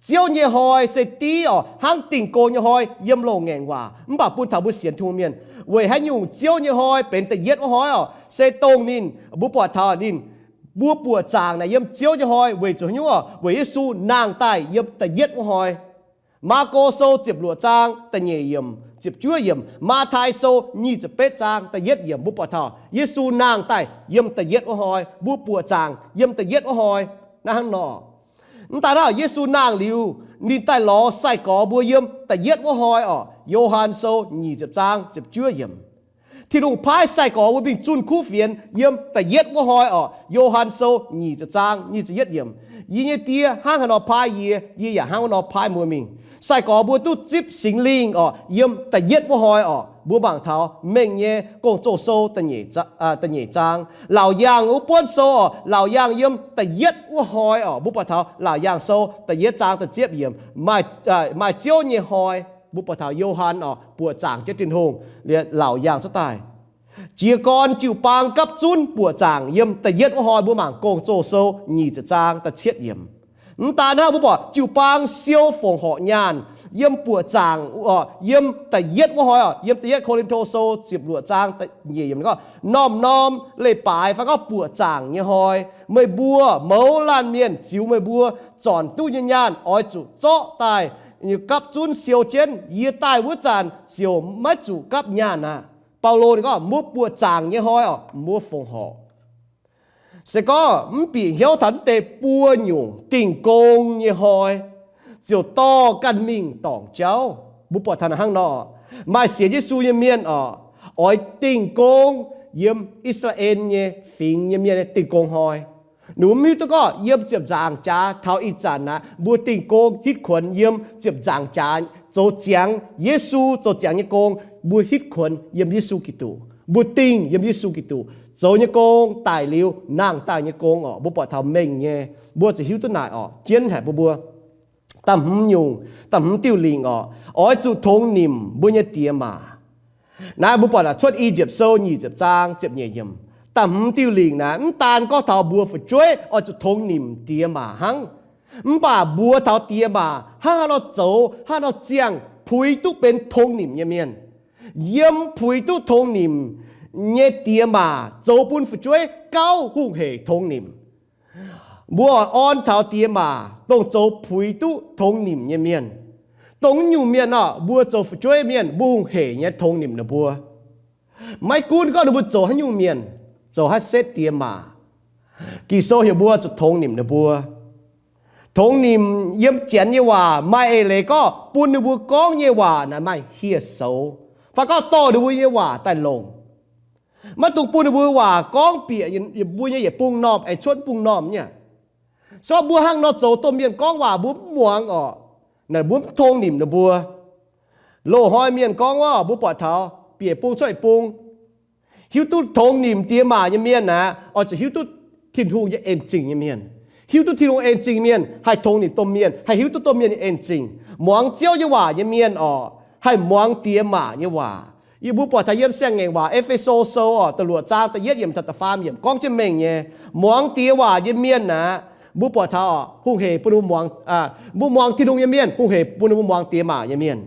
Ziouv nyei hnoi se div oc, hnangv dingh gong nyei hnoi yiem loz-ngaengc waac, mv baac bun taux mbuo sienx Tin-Hungh mienh, weic haaix nyungc Ziouv nyei hnoi benx da'yietv wuov hnoi oc, se dongh ninh, mbuo buatc taux ninh, mbuo buoqc zaangc naaic yiem Ziouv nyei hnoi weic zuqc haaix nyungc oc? Weic Yesu nangh daaih yiem da'yietv wuov hnoi. Maako Sou ziepc luoqc zaang da'nyeic yiemc, ziepc juov yiemc. Matai Sou nyic ziepc betv zaang da'yietv yiemc, mbuo buatc taux Yesu nangh daaih yiem da'yietv wuov hnoi, mbuo buoqc zaangc yiem da'yietv wuov hnoi. Naaiv hnangv nor, mv daan hnangv, Yesu nangh liuz, ninh daaih lorz sai-gorx mbuo yiem da'yietv wuov hnoi oc. Yo^han Sou nyic ziepc zaang ziepc juov yiemc. Tin-Hungh paaiv sai-gorx mbuo mingh zunh kuv fienx yiem da'yietv wuov hnoi oc. Yo^han Sou nyic ziepc zaang nyic ziepc yietv yiemc. Yie nyei Die hnangv haaix nor paaiv yie, yie yaac hnangv wuov nor paaiv mbuo mingh. Sai-gorx mbuo duqv zipv Singx Lingh oc, yiem da'yietv wuov hnoi oc. Mbuo mangc taux Mengh nyei Gong-Zoh Sou da'nyeic zaang, Laauc Yaangh wuov buonv sou oc, Laauc Yaangh yiem da'yietv wuov hnoi oc. Mbuo buatc taux Laauc Yaangh Sou da'yietv zaang da'ziepv yiemc, maaih Ziouv nyei hnoi. Mbuo buatc taux Yo^han oc, buoqc zaangc jienv Tin-Hungh, Laauc Yaangh cuotv daaih. Jiez gorn jiu-baang gapv zunv buoqc zaangc yiem da'yietv wuov hnoi. Mbuo mangc Gong-Zoh Sou nyic ziepc zaang da'cietv yiemc. Mv daan hnangv, mbuo buatc jiu-baang siou fongc horc nyaanh yiem buoqc zaangc oc, yiem da'yietv wuov hnoi oc. Yiem da'yietv Ko^lin^to Sou ziepc luoqc zaang da'nyeic yiemc gorngv, norm-norm leiz-baaix fai gorngv buoqc zaangc nyei hnoi, meih mbuo mouz laanh mienh ziux meih mbuo zornc duqv nyei nyaanh oix zuqc zorqv daaih gapv zunv siou jienv. Yie daaih wuov zanc ziouc maiv zuqc gapv nyaanh aqv. Baulo ninh gorngv, mbuo buoqc zaangc nyei hnoi oc, mbuo fongc horc. Se gorngv mv bieqc hnyouv taux naaiv deix buo nyungc dingh gong nyei hnoi, ziouc dorh ganh mingh dorngc jauv. Mbuo buatc taux naaiv hnangv nor, maaih sienx Yesu nyei mienh oc, oix dingh gong yiem I^saa^laa^en nyei fingx nyei mienh dingh gong hnoi. Ninh mbuo mv hiuv duqv gorngv yiem ziepc nzaangc jaax taux ih zanc aqv, mbuo dingh gong hitv kuonx yiem ziepc nzaangc jaax zoux ziangx Yesu zoux ziangx nyei gong, mbuo hitv kuonx yiem Yesu Giduc, mbuo dingh yiem Yesu Giduc zoux nyei gong daic liuz nangh daaih nyei gong oc. Mbuo buatc taux mengh nyei, mbuo ziouc hiuv duqv naaic oc, jienv haic bun mbuo. Da'hmz nyungc, da'hmz diuh lingc oc, oix zuqc tongx nimc mbuo nyei diex maac. Naaiv mbuo buatc aqv, Cuotv I^yipv Sou nyic ziepc zaang ziepc nyeic yiemc. Da'hmz diuh lingc naaiv mv daan gorngv taux mbuo fu'jueiv oix zuqc tongx nimc diex maac hnangv, mv baac mbuo taux diex maac hnangv haaix nor zoux, hnangv haaix nor ziangh puix duqv benx tongx nimc nyei mienh. Yiem puix duqv tongx nimc nyei diex maac zoux bun fu'jueiv gauh hungh heic tongx nimc. Mbuo orn taux diex maac dongh zoux puix duqv tongx nimc nyei mienh. Dongh nyungc mienh nor, mbuo zoux fu'jueiv mienh mbuo hungh heic nyei tongx nimc ninh mbuo. Maiv gunv gorngv ninh mbuo zoux haaix nyungc mienh, zoux haaix setv diex maac, Ging-Sou heuc mbuo zuqc tongx nimc ninh mbuo. Tongx nimc yiem Janx nyei waac maaih eix leiz gorngv bun ninh mbuo gorngv nyei waac naaic maaih hieh soux, fai gorngv dorh ninh mbuo nyei waac daaih longc. Maiv dungx bun ninh mbuo waac gorngv bieqc mbuo nyei yietc bung normh aengx cuotv bung normh nyei. Se gorngv mbuo hnangv nor zoux domh mienh gorngv waac mbuo mv muangx oc, naaic mbuo mv tongx nimc ninh mbuo. Loz-hnoi mienh gorngv wuov, mbuo buatc taux bieqc bung cuotv bung. Hiuv duqv tongx nimc diex maac nyei mienh aeqv, oix zuqc hiuv duqv Tin-Hungh nyei en-zingh nyei mienh. Hiuv duqv Tin-Hungh en-zingh mienh haih tongx nimc domh mienh, haih hiuv duqv domh mienh nyei en-zingh. Muangx Ziouv nyei waac nyei mienh oc, haih muangx diex maac nyei waac. Yie mbuo buatc taux yiem Siang-Ngaengc Waac E^fe^so Sou oc, da'luoqc zaang da'yietv yiemc taux da'faam yiemc gorngv jienv mengh nyei, muangx diex waac nyei mienh aeqv, mbuo buatc taux hungh heic bun ninh mbuo muangx, mbuo muangx Tin-Hungh nyei mienh hungh heic bun ninh mbuo muangx diex maac nyei mienh.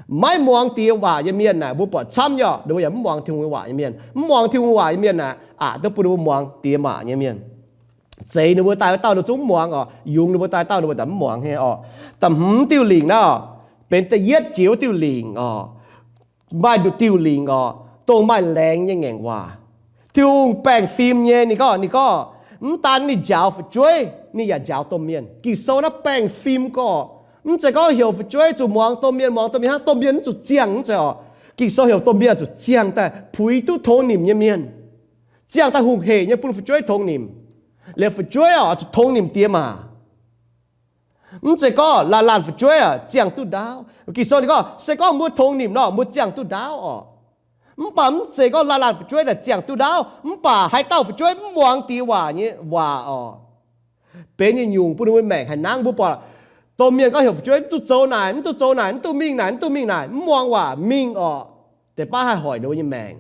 Maiv muangx diex waac nyei mienh naaic, mbuo buatc camv nyei, ninh mbuo yaac mv muangx Tin-Hungh nyei waac nyei mienh. Mv muangx Tin-Hungh waac nyei mienh naaic, aqc duqv bun ninh mbuo muangx diex maac nyei mienh. Zeix ninh mbuo daaih wuov dauh ninh zungv mv muangx oc, yungz ninh mbuo daaih dauh ninh mbuo daaih mv muangx nyei oc. Da'hmz diuh lingc naaiv, benx da'yietv jiex wuov diuh lingc oc. Maaih nduqc diuh lingc oc, dongh maaih laengz nyei ngaengc waac. Tin-Hungh baengh fim nyei, ninh gorngv, ninh gorngv, mv daan ninh njaaux fu'jueiv, ninh yaac njaaux domh mienh. Ging-Sou naaiv baengh fim gorngv, mv zeiz gorngv heuc fu'jueiv zuqc muangx domh mienh, muangx domh mienh hnangv, domh mienh mv zuqc ziangh, mv zeiz oc. Ging-Sou heuc domh mienh zuqc ziangh daaih puix duqv tongx nimc nyei mienh, ziangh daaih hungh heic nyei bun fu'jueiv tongx nimc. Liemh fu'jueiv oc, zuqc tongx nimc diex maac. Mv zeiz gorngv laanh laanh fu'jueiv ziangh duqv ndaauv. Ging-Sou ninh gorngv se gorngv mbuo tongx nimc nor, mbuo ziangh duqv ndaauv oc. Mv baac mv zeiz gorngv laanh laanh fu'jueiv naaic ziangh duqv ndaauv, mv baac haaix dauh fu'jueiv mv muangx diex waac nyei waac oc, benx nyei nyungc bun ninh mbuo maengc haih nangv. Mbuo buatc domh mienh gorngv heuc fu'jueiv mv duqv zoux naaic, mv duqv zoux naaic, mv duqv mingh naaic, mv duqv mingh naaic, mv muangx waac mingh oc, deix baav haih hoic ninh mbuo nyei maengc.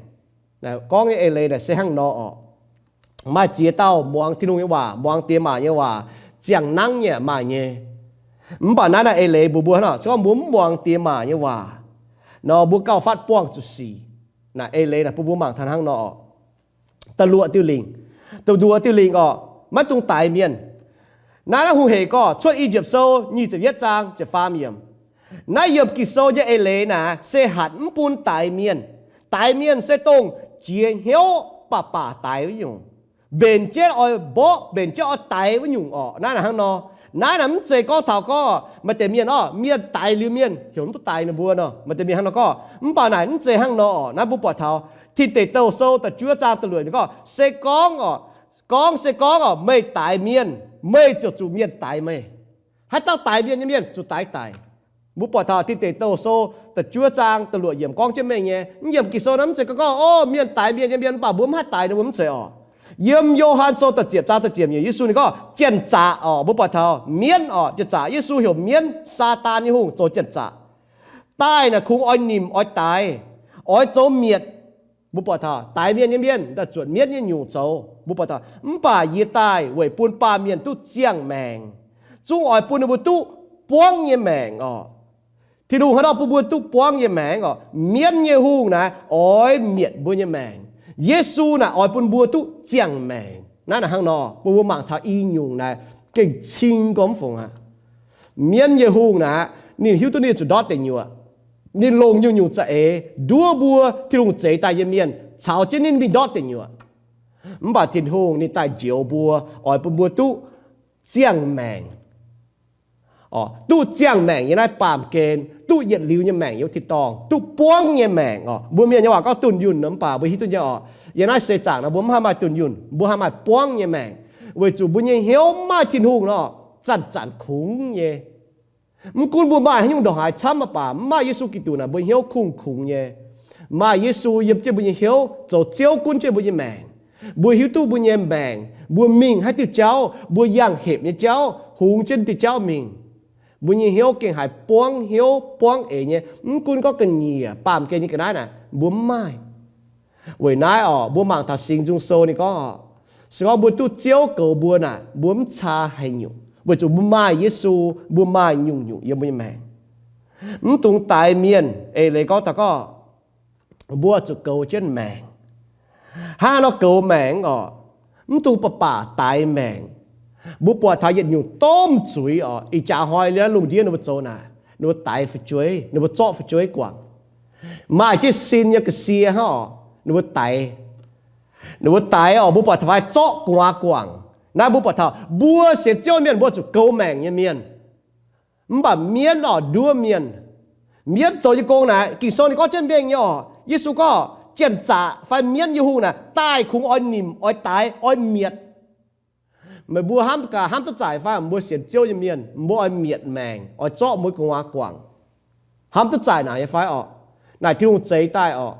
Gorngv nyei eix leiz naaic se hnangv nor oc. Maaih ziex dauh muangx Tin-Hungh nyei waac, muangx diex maac nyei waac, ziangh nangv nyei maaih nyei. Mv baac naaiv naaic eix leiz mbuox mbuo hnangv nor, se gorngv mbuo mv muangx diex maac nyei waac nor, mbuo gauh fatv buangh zuqc sic. Naaic eix leiz naaic bun mbuo mangc taux hnangv nor oc. Da'luoqc diuh lingc, da'luoqc diuh lingc oc, maiv dungx daix mienh. Naaiv naaiv hungh heic gorngv, Cuotv I^yipv Sou nyic ziepc yietv zaang ziepc faam yiemc. Naaiv yiem Ging-Sou nyei eix leiz naaic se hatc mv bun daix mienh. Daix mienh se dongh jiex hnyouv baac baac daix wuov nyungc, mbenc jienv oix mborqv, mbenc jienv oix daix wuov nyungc orqc. Naaiv naaic hnangv nor. Naaiv naaic mv zeiz gorngv taux gorngv maaih deix mienh orqc, mienh daix liuz mienh heuc mv duqv daix ninh mbuo nor, maaih deix mienh hnangv nor gorngv. Mv baac naaic mv zeiz hnangv nor orqc. Naaiv mbuo buatc taux Tin Deic Douh Sou da'juov zaang da'luoqc ninh gorngv, se gorngv orqc, gorngv se gorngv orqc, meih daix mienh, meih ziouc zuqc mienh daix meih. Haaix dauh daix mienh nyei mienh zuqc daix daic. Mbuo buatc taux Tin Deic Douh Sou da'juov zaang da'luoqc yiemc gorngv jienv mengh nyei. Mv yiemc Ging-Sou naaiv mv zeiz gorngv, o, mienh daix mienh nyei mienh, mv baac mbuo mv haih daix ninh mbuo, mv zeiz orqc. Yiem Yo^han Sou da'ziepc zaang da'ziepc yiemc, Yesu ninh gorngv janx-zaqc orqc. Mbuo buatc taux mienv orqc, janx-zaqc. Yesu heuc mienv, Saadaan nyei hungh, zoux janx-zaqc daaih naaic kungx oix nimc oix daix, oix zoux mietc. Mbuo buatc taux daix mienh nyei mienh daaih zuotc mienv nyei nyungc zoux. Mbuo buatc taux, mv baac yie daaih weic bun baamh mienh duqv ziangh maengc, zungv oix bun ninh mbuo duqv buangv nyei maengc orqc. Tin-Hungh haaix nor bun mbuo duqv buangv nyei maengc orqc? Mienv nyei hungh naaic oix mietc mbuo nyei maengc. Yesu naaic oix bun mbuo duqv ziangh maengc. Naaiv naaic hnangv nor, bun mbuo mangc taux i nyungc naaic gengh cing gormx fungc aqv. Mienv nyei hungh naaic, ninh hiuv duqv ninh zuqc ndortv deic nyuoqc. Ninh longc nyungc-nyungc za'eix nduov mbuo Tin-Hungh zeix daaih nyei mienh caux jienv ninh mingh ndortv deic nyuoqc. Mv baac Tin-Hungh ninh daaih njoux mbuo, oix bun mbuo duqv ziangh maengc. Duqv ziangh maengc yiem naaiv baamh gen, duqv yietc liuz nyei maengc yiem tin-dorngh, duqv buangv nyei maengc oc. Mbuo mienh nyei waac gorngv dunh yunh nor, mv baac mbuo hiuv duqv nyei oc, yiem naaiv seix zaangc naaiv mbuo mv haih maaih dunh yunh, mbuo haih maaih buangv nyei maengc, weic zuqc mbuo nyei hnyouv mv maaih Tin-Hungh nor, zanc-zanc kungx nyei. Mv gunv mbuo maaih haaix nyungc ndongc haaix camv mv baac, mv maaih Yesu Giduc naaic mbuo hnyouv kungx-kungx nyei. Maaih Yesu yiem jienv mbuo nyei hnyouv, zoux Ziouv gunv jienv mbuo nyei maengc. Mbuo hiuv duqv mbuo nyei maengc, mbuo mingh haaix diuh jauv, mbuo yangh hepc nyei jauv, hungx jienv diuh jauv mingh, mbuo nyei hnyouv gengh haiz buangv hnyouv buangv eix nyei. Mv gunv gorngv ga'nyiec baamh gen nyei ga'naaiv naaic mbuo mv maaih. Weic naaiv oc, mbuo mangc taux Singx Nzung Sou ninh gorngv, se gorngv mbuo duqv Ziouv goux mbuo naaic, mbuo mv caa haaix nyungc, weic zuqc mbuo maaih Yesu, mbuo maaih nyungc-nyungc yiem mbuo nyei maengc. Mv dungx daix mienh. Eix leiz gorngv taux gorngv mbuo zuqc goux jienv maengc. Hnangv haaix nor goux maengc oc? Mv dungx baac baac daix maengc. Mbuo buatc taux yietc nyungc domh zuiz oc, ih jaax hnoi liuz lungh ndiev ninh mbuo zoux naaic, ninh mbuo daix fu'jueiv, ninh mbuo zorqv fu'jueiv guangc. Maaih jienv sin nyei ga'sie hnangv oc, ninh mbuo daix. Ninh mbuo daix oc, mbuo buatc taux fai zorqv gu'nguaaz guangc. Naaiv mbuo buatc taux mbuo sienx Ziouv mienh mbuo zuqc goux maengc nyei mienh. Mv baac mienv oc, nduov mienh. Mienv zoux nyei gong naaic, Ging-Sou ninh gorngv jienv mengh nyei oc. Yesu gorngv janx-zaqc fai mienv nyei hungh naaic daaih kungx oix nimc, oix daix, oix mietc. Meih mbuo hnamv gaax, hnamv duqv zaaic fai? Mbuo sienx Ziouv nyei mienh, mbuo oix mietc maengc, oix zorqv mbuo gu'nguaaz guangc. Hnamv duqv zaaic naaic nyei fai oc? Naaic Tin-Hungh zeix daaih oc,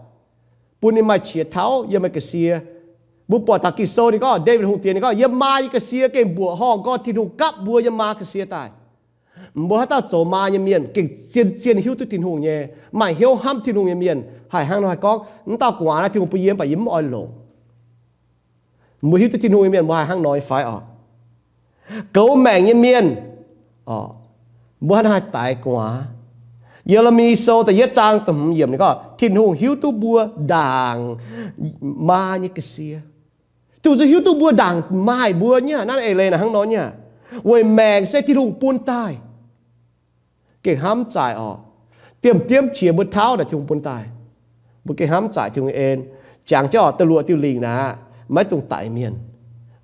bun ninh maaih qiex tauv yiem meih ga'sie. Mbuo buatc taux Ging-Sou ninh gorngv, Ndaawitv Hungh Diex ninh gorngv, yiem maa nyei ga'sie gengh mbuoqc horngh gorngv Tin-Hungh gapv mbuo yiem maa ga'sie daaih. Mbuo haaix dauh zoux maa nyei mienh gengh zien-zien hiuv duqv Tin-Hungh nyei, maaih hnyouv hnamv Tin-Hungh nyei mienh haih hnangv nor haih gorngv, mv dauh gu'nguaaz naaiv Tin-Hungh bun yie mv baac yie mv oix longc. Mbuo hiuv duqv Tin-Hungh nyei mienh mbuo haih hnangv nor nyei fai oc? Goux maengc nyei mienh, mbuo hnangv naaiv haih daix gu'nguaaz. Ye^le^mi Sou da'yietv zaang da'hmz yiemc ninh gorngv Tin-Hungh hiuv duqv mbuo ndaangc maa nyei ga'sie. Tin-Hungh zungv hiuv duqv mbuo ndaangc maaih mbuo nyei aqv. Naaiv eix leiz naaic hnangv nor nyei aqv. Weic maengc se Tin-Hungh bun daaih. Gengh hnamv zaaic oc. Diemv-diemv qiex mbuo tauv naaic Tin-Hungh bun daaih. Mbuo gengh hnamv zaaic Tin-Hungh en. Jangx jienv oc, da'luoqc diuh lingc naaic, maiv dungx daix mienh.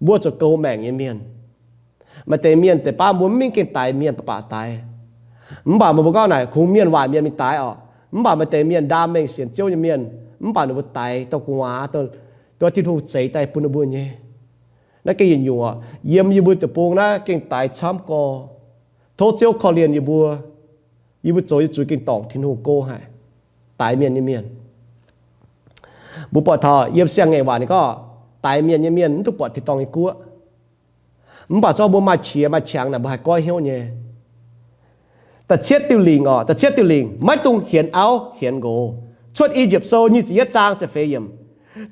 Mbuo zuqc goux maengc nyei mienh. Maaih deix mienh deix baav mbuo mv mingh gengh daix mienh, baac baac daix. Mv baac meih mbuo gorngv naaic kungx mienh waaic mienh mingh daix oc. Mv baac maaih deix mienh ndaam mengh sienx Ziouv nyei mienh, mv baac ninh mbuo daix dongh gu'nguaaz, dongh Tin-Hungh zeix daaih bun ninh mbuo nyei. Naaiv gengh yietc nyungc oc. Yiem yie mbuo deic-bung naaiv gengh daix camv gorx. Tov Ziouv korv-lienh yie mbuo. Yie mbuo zoux nyei zuiz gengh dorngc Tin-Hungh go haic. Daix mienh nyei mienh. Mbuo buatc taux yiem Siang-Ngaengc Waac ninh gorngv, daix mienh nyei mienh mv duqv buatc tin-dorngh nyei guoqv. Mv baac zorqv mbuo maaih qiex maaih qangx naaic mbuo haih goiv hnyouv nyei. Da'cietv diuh lingc oc, da'cietv diuh lingc, maiv dungx hienx auv hienx nqox. Cuotv I^yipv Sou nyic ziepc yietv zaang ziepc feix yiemc.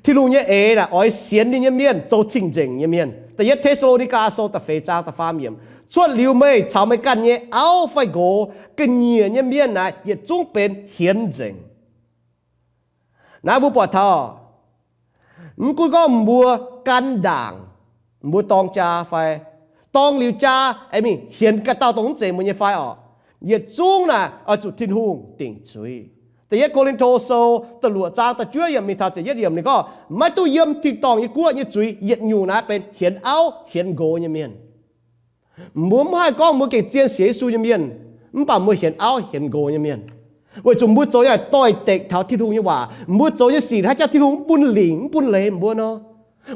Tin-Hungh nyei eix naaic oix sienx ninh nyei mienh zoux cing-nzengc nyei mienh. Da'yietv Te^saa^lo^ni^gaa Sou da'feix zaang da'faam yiemc. Cuotv liuz meih caux meih ganh nyei auv fai nqox, ga'nyiec nyei mienh naaic yietc zungv benx hienx nzengc. Naaiv mbuo buatc taux, mv gunv gorngv mbuo gan ndaangc, mbuo dorng jaa fai dorng liuz jaa aengx mingh hienx ganh dauh dongh mv zeiz mbuo nyei fai oc, yietc zungv naaic oix zuqc Tin-Hungh dingc zuiz. Da'yietv Ko^lin^to Sou da'luoqc zaang da'juov yiemc mingh taux ziepc yietv yiemc ninh gorngv, maiv duqv yiem tin-dorngh nyei guoqv nyei zuiz yietc nyungc naaiv benx hienx auv hienx nqox nyei mienh. Mbuo mv haih gorngv mbuo gengh zien sienx Yesu nyei mienh, mv baac mbuo hienx auv hienx nqox nyei mienh. Weic zuqc mbuo zoux nyei doix-dekc taux Tin-Hungh nyei waac, mbuo zoux nyei sic haaix jangx Tin-Hungh mv bun lingc mv bun leiz mbuo nor.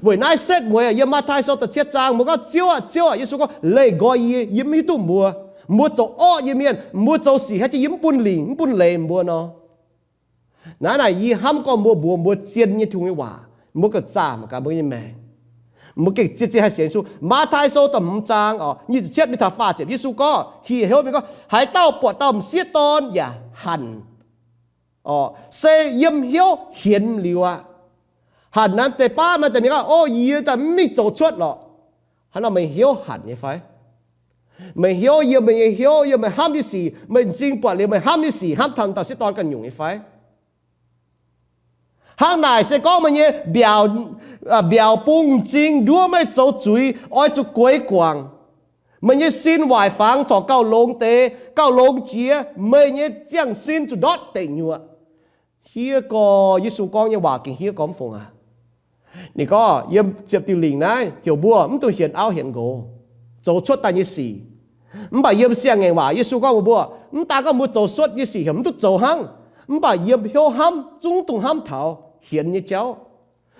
Weic naaiv setv mueiz yiem Matv^tai Sou da'cietv zaang mbuo gorngv, Ziouv aah, Ziouv aah, Yesu gorngv, leih nqoi yie, yie mv hiuv duqv mbuo. Mbuo zoux orqv nyei mienh, mbuo zoux sic haaix jangx yie mv bun lingc mv bun leiz mbuo nor. Naaiv naaic yie hnamv gorngv mbuo mbuox mbuo zien nyei Tin-Hungh nyei waac, mbuo gauh zaah mangc gaax mbuo nyei maengc. Mbuo gengh zien-zien haih sienx Yesu. Matv^tai Sou da'hmz zaang oc, nyic ziepc cietv mingh taux faah ziepc, Yesu gorngv, hieh hnyouv mingh gorngv, haaix dauh buatc dauh m'sieqv dorn yaac hanc oc, se yiem hnyouv hienx liuz aqv. Hanc naaiv deix baav maaih deix mienh gorngv, o, yie daaih mv mingh zoux cuotv lorqc. Hnangv nor meih hnyouv hanc nyei fai? Meih hnyouv yiem meih nyei hnyouv, yiem meih hnamv nyei sic, meih m'zing buatc liuz meih hnamv nyei sic hnamv taux dauh m'sieqv dorn ganh nyungc nyei fai? Hnangv naaic se gorngv meih nyei mbiaauc, mbiaauc bung m'zing nduov meih zoux zuiz, oix zuqc gueix guangc. Meih nyei sin waaic fangx corc gauh longx deix, gauh longx jiex, meih nyei ziangh sin zuqc ndortv deic nyuoqc. Hiev gorx, Yesu gorngv nyei waac gengh hiev gorx mv fungc aac. Ninh gorngv yiem ziepc diuh lingc naaiv heuc mbuo mv dungx hienx auv hienx nqox, zoux cuotv daaih nyei sic. Mv baac yiem siang-ngaengc waac Yesu gorngv mbuox mbuo, mv daan gorngv mbuo zoux cuotv nyei sic heuc mv duqv zoux hnangv, mv baac yiem hnyouv hnamv zungv dungx hnamv taux hienx nyei jauv,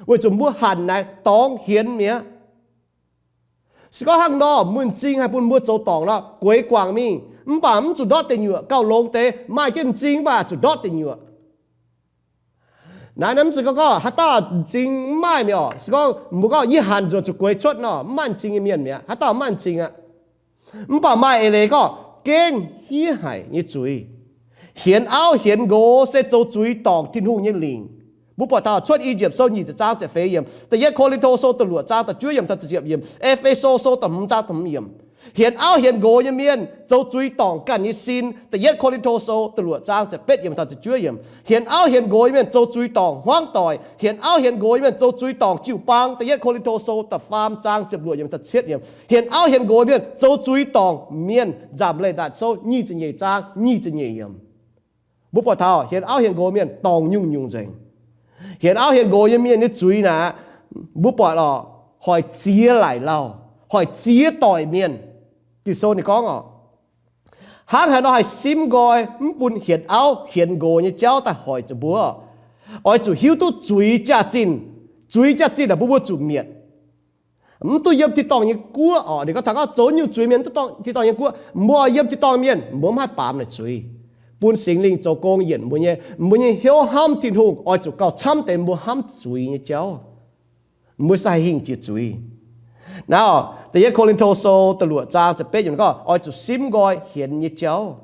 weic zuqc mbuo hanc naaic dorngx hienx mi'aqv. Se gorngv hnangv nor, m'zing haih bun mbuo zoux dorngc nor, gueix guangc mingh, mv baac mv zuqc ndortv deic nyuoqc. Gauh longx deix maaih jienv m'zing mv baac zuqc ndortv deic nyuoqc. Naaiv, naaiv mv zeiz gorngv haaix dauh m'zing mv maaih mi'aqv. Se gorngv mbuo gorngv yie hanc nzuonx zuqc gueix cuotv nor, mv maaih m'zing nyei mienh mi'aqv. Haaix dauh mv maaih m'zing aqv. Mv baac maaih eix leiz gorngv gengh hiev haic nyei zuiz. Hienx auv hienx nqox se zoux zuiz dorngc Tin-Hungh nyei lingc. Mbuo buatc taux Cuotv I^yipv Sou nyic ziepc zaang ziepc feix yiemc, Da'yietv Ko^lin^to Sou da'luoqc zaang da'juov yiemc taux da'ziepc yiemc, E^fe^so Sou da'hmz zaang da'hmz yiemc. Hienx auv hienx nqox nyei mienh zoux zuiz dorngc ganh nyei sin. Da'yietv Ko^lin^to Sou da'luoqc zaang ziepc betv yiemc taux ziepc juov yiemc. Hienx auv hienx nqox nyei mienh zoux zuiz dorngc hmuangv doic. Hienx auv hienx nqox nyei mienh zoux zuiz dorngc jiu-baang. Da'yietv Ko^lin^to Sou da'faam zaang ziepc luoqc yiemc taux cietv yiemc. Hienx auv hienx nqox nyei mienh zoux zuiz dorngc mienh. Nzamc Leiz Ndatc Sou nyic ziepc nyeic zaang nyic ziepc nyeic yiemc. Mbuo buatc taux hienx auv hienx nqox mienh dorngc nyungc-nyungc nzengc. Hienx auv hienx nqox nyei mienh nyei zuiz naaic, mbuo buatc lorqc, hoic ziex laic lauh, hoic ziex doic mienh. Ging-Sou ninh gorngv orqc, hnangv haaix nor haih simv nqoi mv bun hienx auv hienx nqox nyei jauv daaih hoic zuqc mbuo? Oix zuqc hiuv duqv zuiz jaax-zinh. Zuiz jaax-zinh naaic bun mbuo zuqc mietc. Mv duqv yiem tin-dorngh nyei guoqv orqc. Ninh gorngv taux gorngv zoux nyungc zuiz mienh mv duqv tin-dorngh nyei guoqv. Mbuo yiem tin-dorngh mienh, mbuo mv haih baamz naaic zuiz. Bun Singx Lingh zoux gong yienc mbuo nyei, mbuo nyei hnyouv hnamv Tin-Hungh oix zuqc gauh camv deix mbuo hnamv zuiz nyei jauv. Mbuo se haih hingh jiex zuiz. Naaiv, Da'yietv Ko^lin^to Sou da'luoqc zaang ziepc betv yiemc gorngv oix zuqc simv nqoi hienx nyei jauv,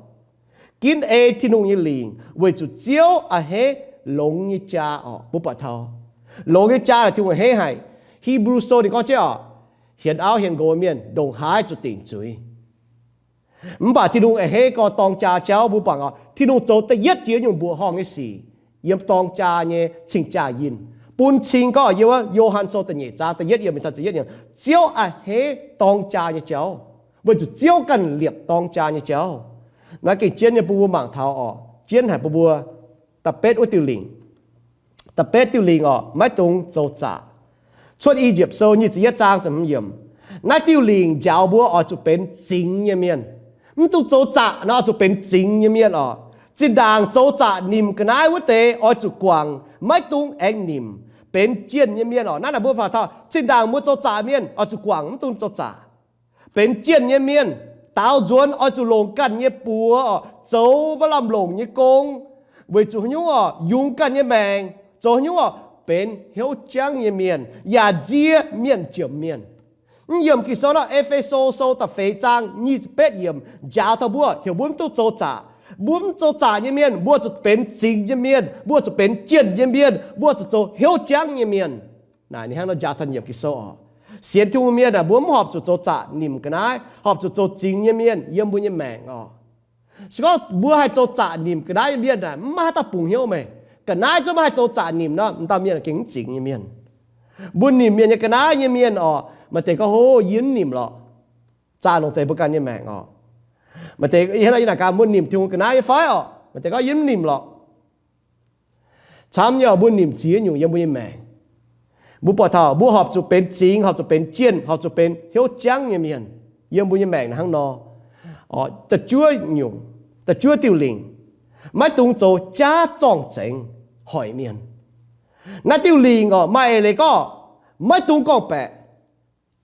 ginv ei Tin-Hungh nyei lingc, weic zuqc Ziouv a'hneiv longx nyei jaa orqc. Mbuo buatc taux longx nyei jaa naaic Tin-Hungh a'hneiv haic. Hipv^lu Sou ninh gorngv jienv orqc, hienx auv hienx nqox mienh ndongc haaix zuqc dingc zuiz. Mv baac Tin-Hungh a'hneiv gorx dorng jaa jauv. Mbuo buatc orqc, Tin-Hungh zoux da'yietv jiex nyungc mbuoqc horngh nyei sic yiem dorng jaa nyei cing-jaa yinh, bun cing gorngv yiem wuov Yo^han Sou da'nyeic zaang da'yietv yiemc mingh taux da'yietv yiemc, Ziouv a'hneiv dorng jaa nyei jauv, weic zuqc Ziouv ganh liepc dorng jaa nyei jauv. Naaiv gengh jienv nyei bun mbuo mangc taux orqc, jienv haic bun mbuo da'betv wuov diuh lingc. Da'betv diuh lingc orqc, maiv dungx zoux zaqc. Cuotv I^yipv Sou nyic ziepc yietv zaang ziepc hmz yiemc. Naaiv diuh lingc njaaux mbuo oix zuqc benx zingx nyei mienh. Mv dungx zoux zaqc nor, oix zuqc benx zingx nyei mienh orqc. Zinh ndaangc zoux zaqc nimc ga'naaiv wuov deix oix zuqc guangc, maiv dungx aengx nimc, benx jienh nyei mienh orqc. Naaiv naaic mbuo faaux taux zinh ndaangc mbuo zoux zaqc mienh oix zuqc guangc, mv dungx zoux zaqc. Benx jienh nyei mienh, daaux nzuonx oix zuqc longc ganh nyei buoz orqc, zoux maiv lamh longc nyei gong, weic zuqc haaix nyungc orqc, yungz ganh nyei maengc, zoux haaix nyungc orqc, benx hnyouv jangv nyei mienh, yaac nzie mienh jomc mienh. Mv yiemc Ging-Sou nor, E^fe^so Sou da'feix zaang nyic ziepc betv yiemc njaaux taux mbuo, heuc mbuo mv dungx zoux zaqc. Mbuo mv zoux zaqc nyei mienh, mbuo zuqc benx zingx nyei mienh, mbuo zuqc benx jienh nyei mienh, mbuo zuqc zoux hnyouv jangv nyei mienh. Naaic ninh hnangv nor njaaux taux yiemc Ging-Sou orqc. Sienx Tin-Hungh mienh aah, mbuo mv horpc zuqc zoux zaqc nimc ga'naaiv, horpc zuqc zoux zingx nyei mienh yiem mbuo nyei maengc orqc. Se gorngv mbuo haih zoux zaqc nimc ga'naaiv nyei mienh aah, mv maaih haaix dauh bungx hnyouv meih. Ga'naaiv zungv maiv haih zoux zaqc nimc nor, m'dauh mienh gengh mv zingx nyei mienh. Mbuo nimc mienh nyei ga'naaiv nyei mienh orqc, maaih deix gorngv, hov, yie mv nimc lorqc. Zaah longc deix mbuo ganh nyei maengc orqc. Maaih deix, yie hnangv naaic gaax, mbuo nimc Tin-Hungh ga'naaiv nyei fai orqc? Maaih deix gorngv, yie mv nimc lorqc. Camv nyei orqc, mbuo nimc ziex nyungc yiem mbuo nyei maengc. Mbuo buatc taux mbuo horpc zuqc benx zingx, horpc zuqc benx jienh, horpc zuqc benx hnyouv jangv nyei mienh yiem mbuo nyei maengc naaiv hnangv nor. Da'juov nyungc, da'juov diuh lingc, maiv dungx zoux jaav zorng-zengx hoic mienh. Naaiv diuh lingc orqc, maaih eix leiz gorngv maiv dungx gorngv-baeqc.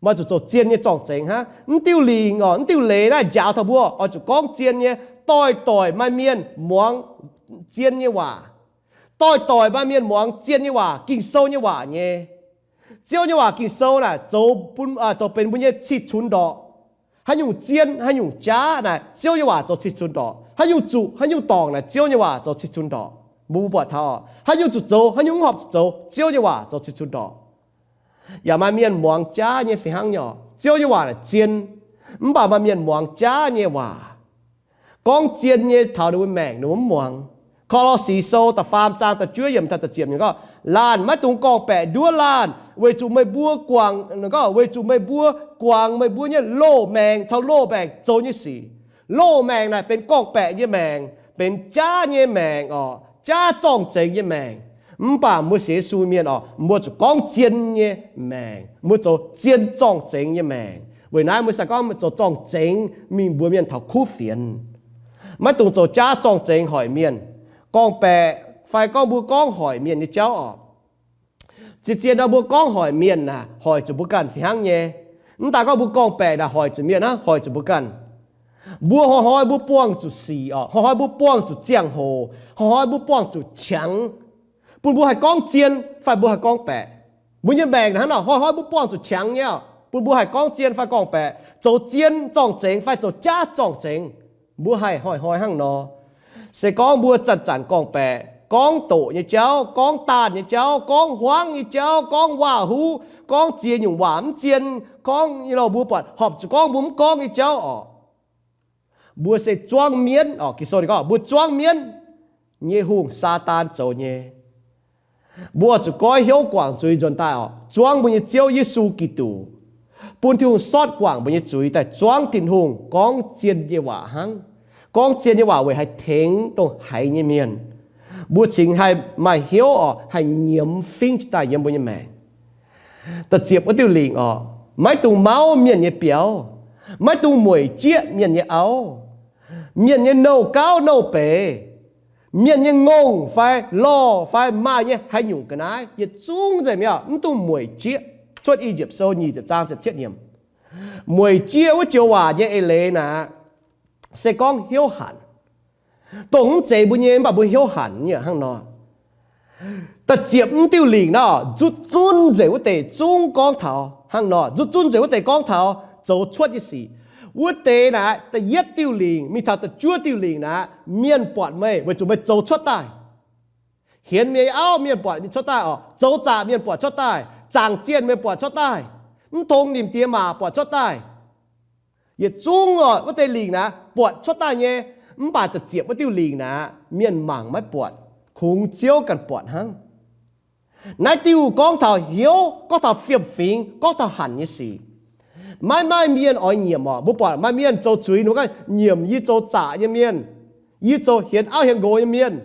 Maaih zuqc zoux zien nyei zorng-zengx hnangv. Mv diuh lingc orqc, mv diuh leiz naaiv njaaux taux mbuo oix zuqc gorngv zien nyei. Doix-doix maaih mienh muangx zien nyei waac. Doix-doix maaih mienh muangx zien nyei waac, Ging-Sou nyei waac nyei. Ziouv nyei waac Ging-Sou naaic zoux, zoux benx mbuo nyei cih cunx ndorqc. Haaix nyungc zien, haaix nyungc jaav naaic, Ziouv nyei waac zoux cih cunx ndorqc. Haaix nyungc zuqc, haaix nyungc dorngc naaic, Ziouv nyei waac zoux cih cunx ndorqc. Mbuo mbuo buatc taux haaix nyungc zuqc zoux, haaix nyungc mv horpc zuqc zoux, Ziouv nyei waac zoux cih cunx ndorqc. Yaac maaih mienh muangx jaav nyei fih hnangv nyei orqc. Ziouv nyei waac naaic zien, mv baac maaih mienh muangx jaav nyei waac. Gorngv zien nyei taux ninh mbuo maengc ninh mbuo mv muangx. Ko^lo^si Sou da'faam zaang da'juov yiemc taux da'ziepc yiemc gorngv, laanh maiv dungx gorngv-baeqc nduov laanh, weic zuqc meih mbuo guangc, gorngv weic zuqc meih mbuo guangc meih mbuo nyei loz maengc caux loz maengc zoux nyei sic. Loz maengc naaic benx gorngv-baeqc nyei maengc, benx jaav nyei maengc oc, jaav zorng-zengx nyei maengc. Mv baac mbuo sienx Yesu mienh oc, mbuo zuqc gorngv zien nyei maengc, mbuo zoux zien zorng-zengx nyei maengc. Weic naaiv mbuo se gorngv zoux zorng-zengx mingh mbuox mienh taux kuv fienx. Maiv dungx zoux jaav zorng-zengx hoic mienh, gorngv-baeqc fai gorngv mbuo gorngv hoic mienh nyei jauv oc. Zien-zien nor mbuo gorngv hoic mienh naaic, hoic zuqc mbuo ganh fih hnangv nyei. Mv daaih gorngv mbuo gorngv-baeqc naaic hoic zuqc mienh hnangv, hoic zuqc mbuo ganh. Mbuo hnoi-hnoi mbuo buangh zuqc sic oc, hnoi-hnoi mbuo buangh zuqc ziangh hoc, hnoi-hnoi mbuo buangh zuqc qangx, bun mbuo haih gorngv zien fai mbuo haih gorngv-baeqc. Mbuo nyei maengc naaic hnangv nor, hnoi-hnoi mbuo buangh zuqc qangx nyei, bun mbuo haih gorngv zien fai gorngv-baeqc, zoux zien zorng-zengx fai zoux jaav zorng-zengx. Mbuo haih hnoi-hnoi hnangv nor. Se gorngv mbuo zanc-zanc gorngv-baeqc, gorngv doqc nyei jauv, gorngv daanh nyei jauv, gorngv huangv nyei jauv, gorngv waac-huv, gorngv ziex nyungc waac mv zien, gorngv nyei lorh mbuo buatc horpc zuqc gorngv mbuo mv gorngv nyei jauv oc. Mbuo se zuangv mienv oc. Ging-Sou ninh gorngv mbuo zuangv mienv nyei hungh, Saadaan, zoux nyei. Mbuo zuqc goiv hnyouv guangc zuiz nzuonx daaih oc, zuangv mbuo nyei Ziouv Yesu Giduc, bun Tin-Hungh sortv guangc mbuo nyei zuiz daaih zuangv Tin-Hungh gorngv zien nyei waac hnangv. Gorngv zien nyei waac weic haih tengx dongh haiz nyei mienh. Mbuo cingx haih maaih hnyouv oc, haih nyiemz fingx jiez daaih yiem mbuo nyei maengc. Da'ziepc wuov diuh lingc oc, maiv dungx mauv mienh nyei biauv, maiv dungx mueic jieqv mienh nyei auv, mienh nyei nouh gauv nouh beiz, mienh nyei ngongh fai lorh fai maaih nyei haaix nyungc ga'naaiv, yietc zungv nzengc mi'aqv, mv dungx mueic jieqv. Cuotv I^yipv Sou nyic ziepc zaang ziepc cietv yiemc. Mueic jieqv wuov joux waac nyei eix leiz naaic, se gorngv hnyouv hanc. Dongh mv zeiz mbuo nyei, mv baac mbuo hnyouv hanc nyei hnangv nor. Da'ziepc mv diuh lingc nor, nzutv zunv nzengc wuov deix zungv gorngv taux hnangv nor, nzutv zunv nzengc wuov deix gorngv taux zoux cuotv nyei sic. Wuov deix naaic, da'yietv diuh lingc mingh taux da'juov diuh lingc naaic, mienh buatc meih weic zuqc meih zoux cuotv daaih. Hienx mienh nyei auv, mienh buatc cuotv daaih oc. Zoux zaqc, mienh buatc cuotv daaih. Zaangc zienh, mienh buatc cuotv daaih. Mv tong nimc diex maac, buatc cuotv daaih. Yietc zungv oc, wuov deix lingc naaic buatc cuotv daaih nyei. Mv baac da'ziepc wuov diuh lingc naaic, mienh mangc maiv buatc, kungx Ziouv ganh buatc hnangv. Naaiv diuh gorngv taux hnyouv, gorngv taux fiem-fingx, gorngv taux hanc nyei sic. Maiv maaih mienh oix nyiemc oc. Mbuo buatc maaih mienh zoux zuiz, ninh mbuo gorngv nyiemc, yie zoux zaqc nyei mienh, yie zoux hienx auv hienx nqox nyei mienh,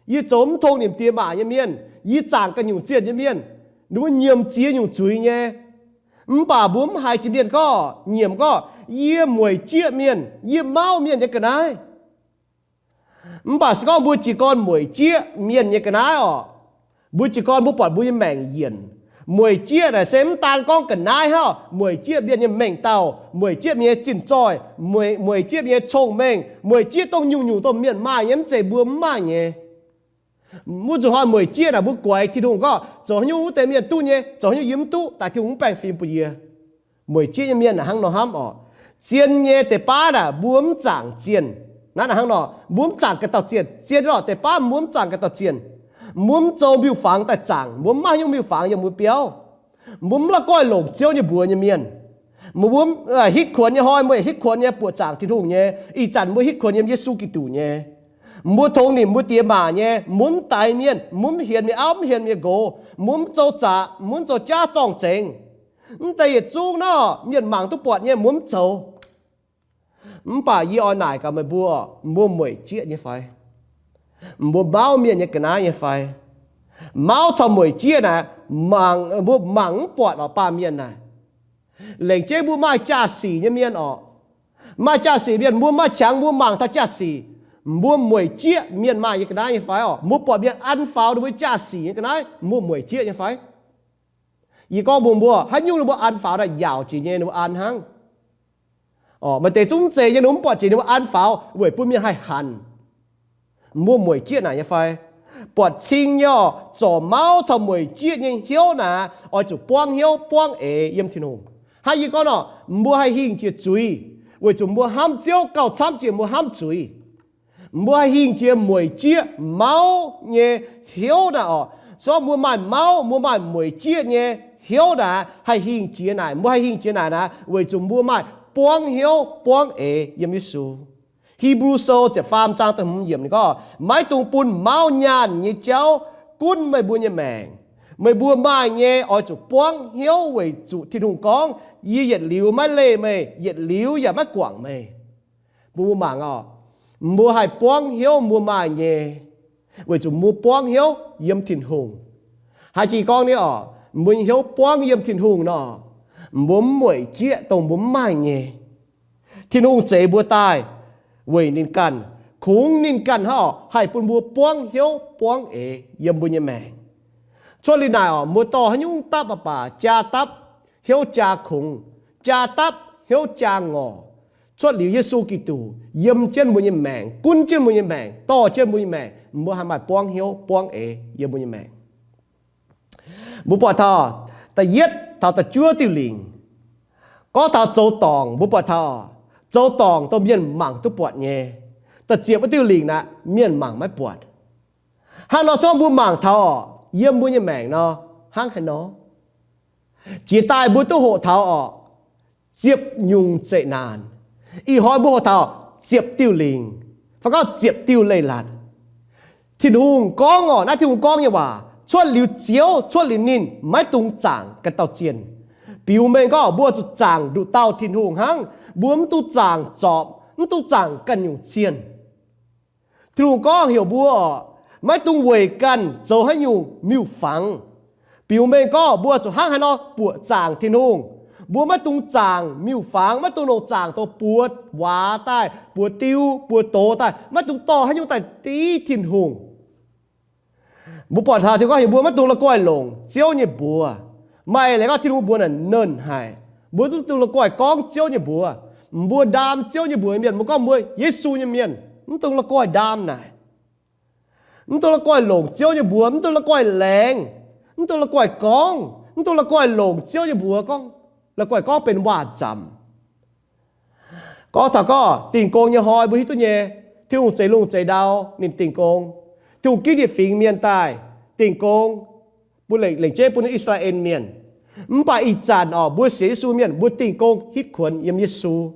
yie zoux mv tong nimc diex maac nyei mienh, yie zaangc ganh nyungc zienh nyei mienh. Ninh mbuo nyiemc ziex nyungc zuiz nyei. Mv baac mbuo mv haiz jiex mienh gorngv, nyiemc gorngv, yie mueic jieqv mienh, yie mauv mienh nyei ga'naaiv. Mv baac se gorngv mbuo jiez gorn mueic jieqv mienh nyei ga'naaiv oc, mbuo jiez gorn mbuo buatc mbuo nyei maengc yienc. Mueic jieqv naaic se mv daan gorngv ga'naaiv hnangv, mueic jieqv mienh nyei mengh dauh, mueic jieqv mienh nyei zinh zoih, mueic, mueic jieqv mienh nyei cong-mengh, mueic jieqv dongh nyungc-nyungc dongh mienh maaih nyei, mv zeiz mbuo mv maaih nyei. Wuov nzunc hnoi mueic jieqv naaic mbuo guaix Tin-Hungh gorngv, zoux haaix nyungc wuov deix mienh duqv nyei, zoux haaix nyungc yie mv duqv, daaih Tin-Hungh mv baengh fim bun yie. Mueic jieqv nyei mienh naaic hnangv nor hnamv oc. Zien nyei deix baav naaic mbuo mv zaangc zienh. Naaiv naaic hnangv nor, mbuo mv zaangc ganh dauh zienh. Zienh lorqc, deix baav mbuo mv zaangc ganh dauh zienh. Mbuo mv zoux miuc-fangx daaih zaangc, mbuo mv maaih haaix nyungc miuc-fangx yiem mbuo biauv. Mbuo mv la'guaih longc Ziouv nyei mbuox nyei mienh. Mbuo mv hitv kuonx nyei hnoi, mbuo hitv kuonx nyei buoqc zaangc Tin-Hungh nyei. Ih zanc mbuo hitv kuonx yiem Yesu Giduc nyei. Mbuo tongx nimc mbuo diex maac nyei, mbuo mv daix mienh, mbuo mv hienx mienh auv, mv hienx mienh nqox, mbuo mv zoux zaqc, mbuo mv zoux jaav zorng-zengx. Mv deix yietc zungv nor, mienh mangc duqv buatc nyei, mbuo mv zoux. Mv baac yie oix naaic gaax meih mbuo, mbuo mueic jieqv nyei fai? Mbuo mauv mienh nyei ga'naaiv nyei fai? Mauv caux mueic jieqv naaic, mangc, mbuo mangc mv buatc oc, baamh mienh naaic. Laengz jienv mbuo maaih jaa-sic nyei mienh oc, maaih jaa-sic mienh, mbuo maaih qangx mbuo mangc taux jaa-sic, mbuo mueic jieqv mienh maaih nyei ga'naaiv nyei fai oc? Mbuo buatc mienh an faaux ninh mbuo jaa-sic nyei ga'naaiv, mbuo mueic jieqv nyei fai? Yie gorngv mbuox mbuo, haaix nyungc ninh mbuo an faaux naaic yaauc jiex nyei, ninh mbuo an hnangv. Maaih deix zungv mv zeiz nyei, ninh mbuo mv buatc jiex ninh mbuo an faaux weic bun mienh haih hanc. Mbuo mueic jieqv naaic nyei fai? Buatc cing nyei oc, zorc mauv caux mueic jieqv nyei hnyouv naaic, oix zuqc buangv hnyouv buangv eix yiem Tin-Hungh. Hnangv yie gorngv nor, mbuo haih hingh jiex zuiz, weic zuqc mbuo hnamv Ziouv gauh camv jiex mbuo hnamv zuiz. Mbuo haih hingh jiex mueic jieqv mauv nyei hnyouv naaic oc. Se gorngv mbuo maaih mauv, mbuo maaih mueic jieqv nyei hnyouv naaic, haih hingh jiex naaic, mbuo haih hingh jiex naaic naaic, weic zuqc mbuo maaih buangv hnyouv buangv eix yiem Yesu. Hipv^lu Sou ziepc faam zaang da'hmz yiemc ninh gorngv, maiv dungx bun mauv nyaanh nyei jauv gunv meih mbuo nyei maengc. Meih mbuo maaih nyei oix zuqc buangv hnyouv weic zuqc Tin-Hungh gorngv, yie yietc liuz maiv leih meih, yietc liuz yaac maiv guangc meih. Mbuo mangc oc, mbuo haih buangv hnyouv mbuo maaih nyei, weic zuqc mbuo buangv hnyouv yiem Tin-Hungh. Haaix jih gorngv ni oc, mbuo nyei hnyouv buangv yiem Tin-Hungh nor, mbuo mv mueic jieqv dongh mbuo mv maaih nyei. Tin-Hungh zeix mbuo daaih weic ninh ganh, kungx ninh ganh hnangv oc haih bun mbuo buangv hnyouv buangv eix yiem mbuo nyei maengc. Cuotv liuz naaic oc, mbuo dorh haaix nyungc dapv baac baac jaa dapv, hnyouv jaa kungx, jaa dapv, hnyouv jaa ngorc. Cuotv liuz Yesu Giduc yiem jienv mbuo nyei maengc, gunv jienv mbuo nyei maengc, dorh jienv mbuo nyei maengc, mbuo haih maaih buangv hnyouv buangv eix yiem mbuo nyei maengc. Mbuo buatc taux da'yietv taux da'juov diuh lingc, gorngv taux zoux dorngc. Mbuo buatc taux zoux dorngc dongh mienh mangc duqv buatc nyei. Da'ziepc wuov diuh lingc naaic mienh mangc maiv buatc. Hnangv nor se gorngv mbuo mangc taux oc, yiem mbuo nyei maengc nor, hnangv haaix nor, jiex daaih mbuo duqv hoqc taux oc, ziepc nyungc zeqc naanc. Ih hnoi mbuo hoqc taux ziepc diuh lingc, fai gorngv ziepc diuh leiz-latc. Tin-Hungh gorngv oc, naaiv Tin-Hungh gorngv nyei waac, cuotv liuz Ziouv, cuotv liuz ninh maiv dungx zaangc ganh dauh zienh. Biux mengh gorngv mbuo zuqc zaangc nduqc dauh Tin-Hungh hnangv, mbuo mv dungx zaangc zorpc, mv dungx zaangc ganh nyungc zienh. Tin-Hungh gorngv heuc mbuo oc, maiv dungx weic ganh zoux haaix nyungc miuc-fangx. Biux mengh gorngv mbuo zuqc hnangv haaix nor buoqc zaangc Tin-Hungh. Mbuo maiv dungx zaangc miuc-fangx, maiv dungx longc zaangc dongh buoz waac daaih, buoz diu, buoz doz daaih, maiv dungx dorh haaix nyungc daaih div Tin-Hungh. Mbuo buatc taux Tin-Hungh gorngv heuc mbuo maiv dungx la'guaih longc Ziouv nyei mbuox. Maaih leiz gorngv Tin-Hungh mbuox naaic nernh haic, mbuo mv dungx la'guaih gorngv Ziouv nyei mbuox. Mbuo ndaam Ziouv nyei mbuox mienh, mbuo gorngv mbuo Yesu nyei mienh, mv dungx la'guaih ndaam naaic. Mv dungx la'guaih longc Ziouv nyei mbuox, mv dungx la'guaih laengz, mv dungx la'guaih gorngv, mv dungx la'guaih longc Ziouv nyei mbuox gorngv, la'guaih gorngv benx waac-nzamc. Gorngv taux gorngv dingh gong nyei hnoi mbuo hiuv duqv nyei, Tin-Hungh zeix lungh zeix ndau ninh dingh gong. Tin-Hungh ginv yietc fingx mienh daaih dingh gong, bun lengc, lengc jeiv bun I^saa^laa^en Mienh. Mv baac ih zanc oc, mbuo sienx Yesu mienh mbuo dingh gong hitv kuonx yiem Yesu.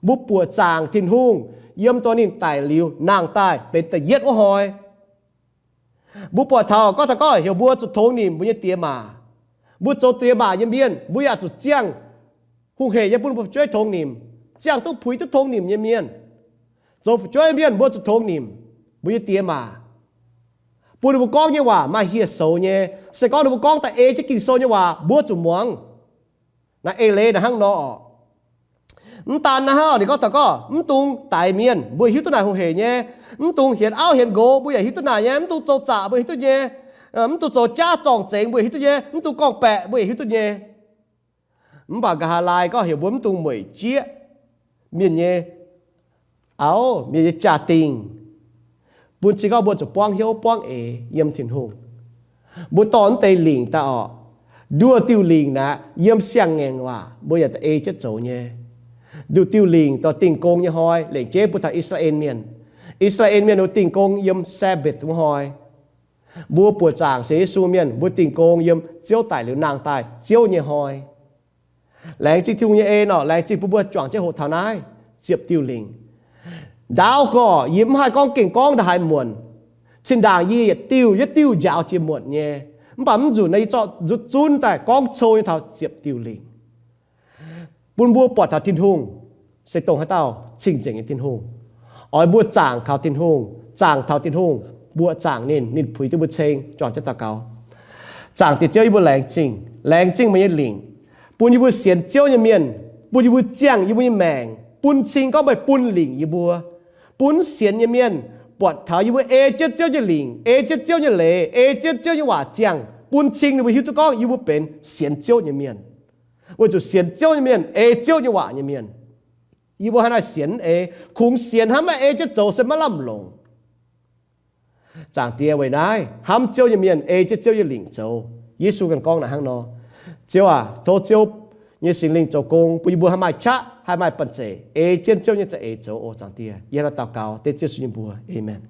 Mbuo buoqc zaangc Tin-Hungh yiem dongh ninh daic liuz nangh daaih benx da'yietv wuov hnoi. Mbuo buatc taux gorngv taux gorngv heuc mbuo zuqc tongx nimc mbuo nyei diex maac. Mbuo zoux diex maac nyei mienh mbuo yaac zuqc ziangh hungh hec nyei bun mbuo fu'jueiv tongx nimc, ziangh duqv puix duqv tongx nimc nyei mienh. Zoux fu'jueiv mienh mbuo zuqc tongx nimc mbuo nyei diex maac, bun ninh mbuo gorngv nyei waac maaih hieh soux nyei. Se gorngv ninh mbuo gorngv da'ei jienv Ging-Sou nyei waac mbuo zuqc muangx. Naaiv eix leiz naaiv hnangv nor oc. Mv daan naaiv hnangv, ninh gorngv taux gorngv mv dungx daix mienh, mbuo hiuv duqv naaic hungh hec nyei. Mv dungx hienx auv hienx nqox, mbuo yaac hiuv duqv naaic nyei. Mv dungx zoux zaqc, mbuo hiuv duqv nyei. Mv dungx zoux jaav zorng zengx, mbuo hiuv duqv nyei. Mv dungx gorngv-baeqc, mbuo yaac hiuv duqv nyei. Mv baac nqa'haav laai gorngv heuc mbuo mv dungx mueic jieqv mienh nyei auv, mienh nyei jaa-dingh, bun cing gorngv mbuo zuqc buangv hnyouv buangv eix yiem Tin-Hungh. Mbuo dorh naaiv deix lingc daaih oc. Nduoh diuh lingc naaic yiem siang-ngaengc waac mbuo yaac ei jienv zoux nyei. Nduqc diuh lingc dorh dingh gong nyei hnoi, lengc jeiv bun taux I^saa^laa^en Mienh. I^saa^laa^en Mienh ninh dingh gong yiem Sabbath wuov hnoi. Mbuo buoqc zaangc sienx Yesu mienh mbuo dingh gong yiem Ziouv daic liuz nangh daaih Ziouv nyei hnoi. Laengz zingh Tin-Hungh nyei en oc. Laengz zingh bun mbuo juangc jienv hoqc taux naaiv ziepc diuh lingc. Ndaauv gorx yie mv haih gorngv gengh gorngv ndaaih haaix muonc. Cin-ndaangc yie yietc diuh yietc diuh njaaux jiex muonc nyei. Mv baac mv nzunc naaiv yie zorqv nzutv zunv daaih gorngv cou nyei taux ziepc diuh lingc, bun mbuo buatc taux Tin-Hungh se dongh haaix dauh cing-nzengc nyei Tin-Hungh. Oix mbuo zaangc kaux Tin-Hungh, zaangc taux Tin-Hungh, mbuoqc zaangc ninh, ninh puix duqv mbuo ceng. Juangc jienv daux gaux. Zaangc Diex Ziouv, yie mbuo laengz zingh, laengz zingh meih nyei lingc, bun yie mbuo sienx Ziouv nyei mienh, bun yie mbuo ziangh yie mbuo nyei maengc bun cing gorngv meih bun lingc yie mbuo, bun sienx nyei mienh buatc taux yie mbuo ei jienv Ziouv nyei lingc, ei jienv Ziouv nyei leiz, ei jienv Ziouv nyei waac ziangh, bun cing ninh mbuo hiuv duqv gorngv yie mbuo benx sienx Ziouv nyei mienh. Weic zuqc sienx Ziouv nyei mienh ei Ziouv nyei waac nyei mienh. Yie mbuo hnangv naaiv sienx ei, kungx sienx hnangv maiv ei jienv zoux se maiv lamh longc. Zaangc Diex, weic naaiv hnamv Ziouv nyei mienh ei jienv Ziouv nyei lingc zoux. Yesu ganh gorngv naaic hnangv nor. Ziouv aac, tov Ziouv nyei Singx Lingh zoux gong bun yie mbuo haih maaih qaqv, haih maaih banh zeic ei jienv Ziouv nyei za'eix zoux oc. Zaangc Diex, yie hnangv naaiv daux gaux dengv Ziouv Yesu nyei mbuox. Aamen.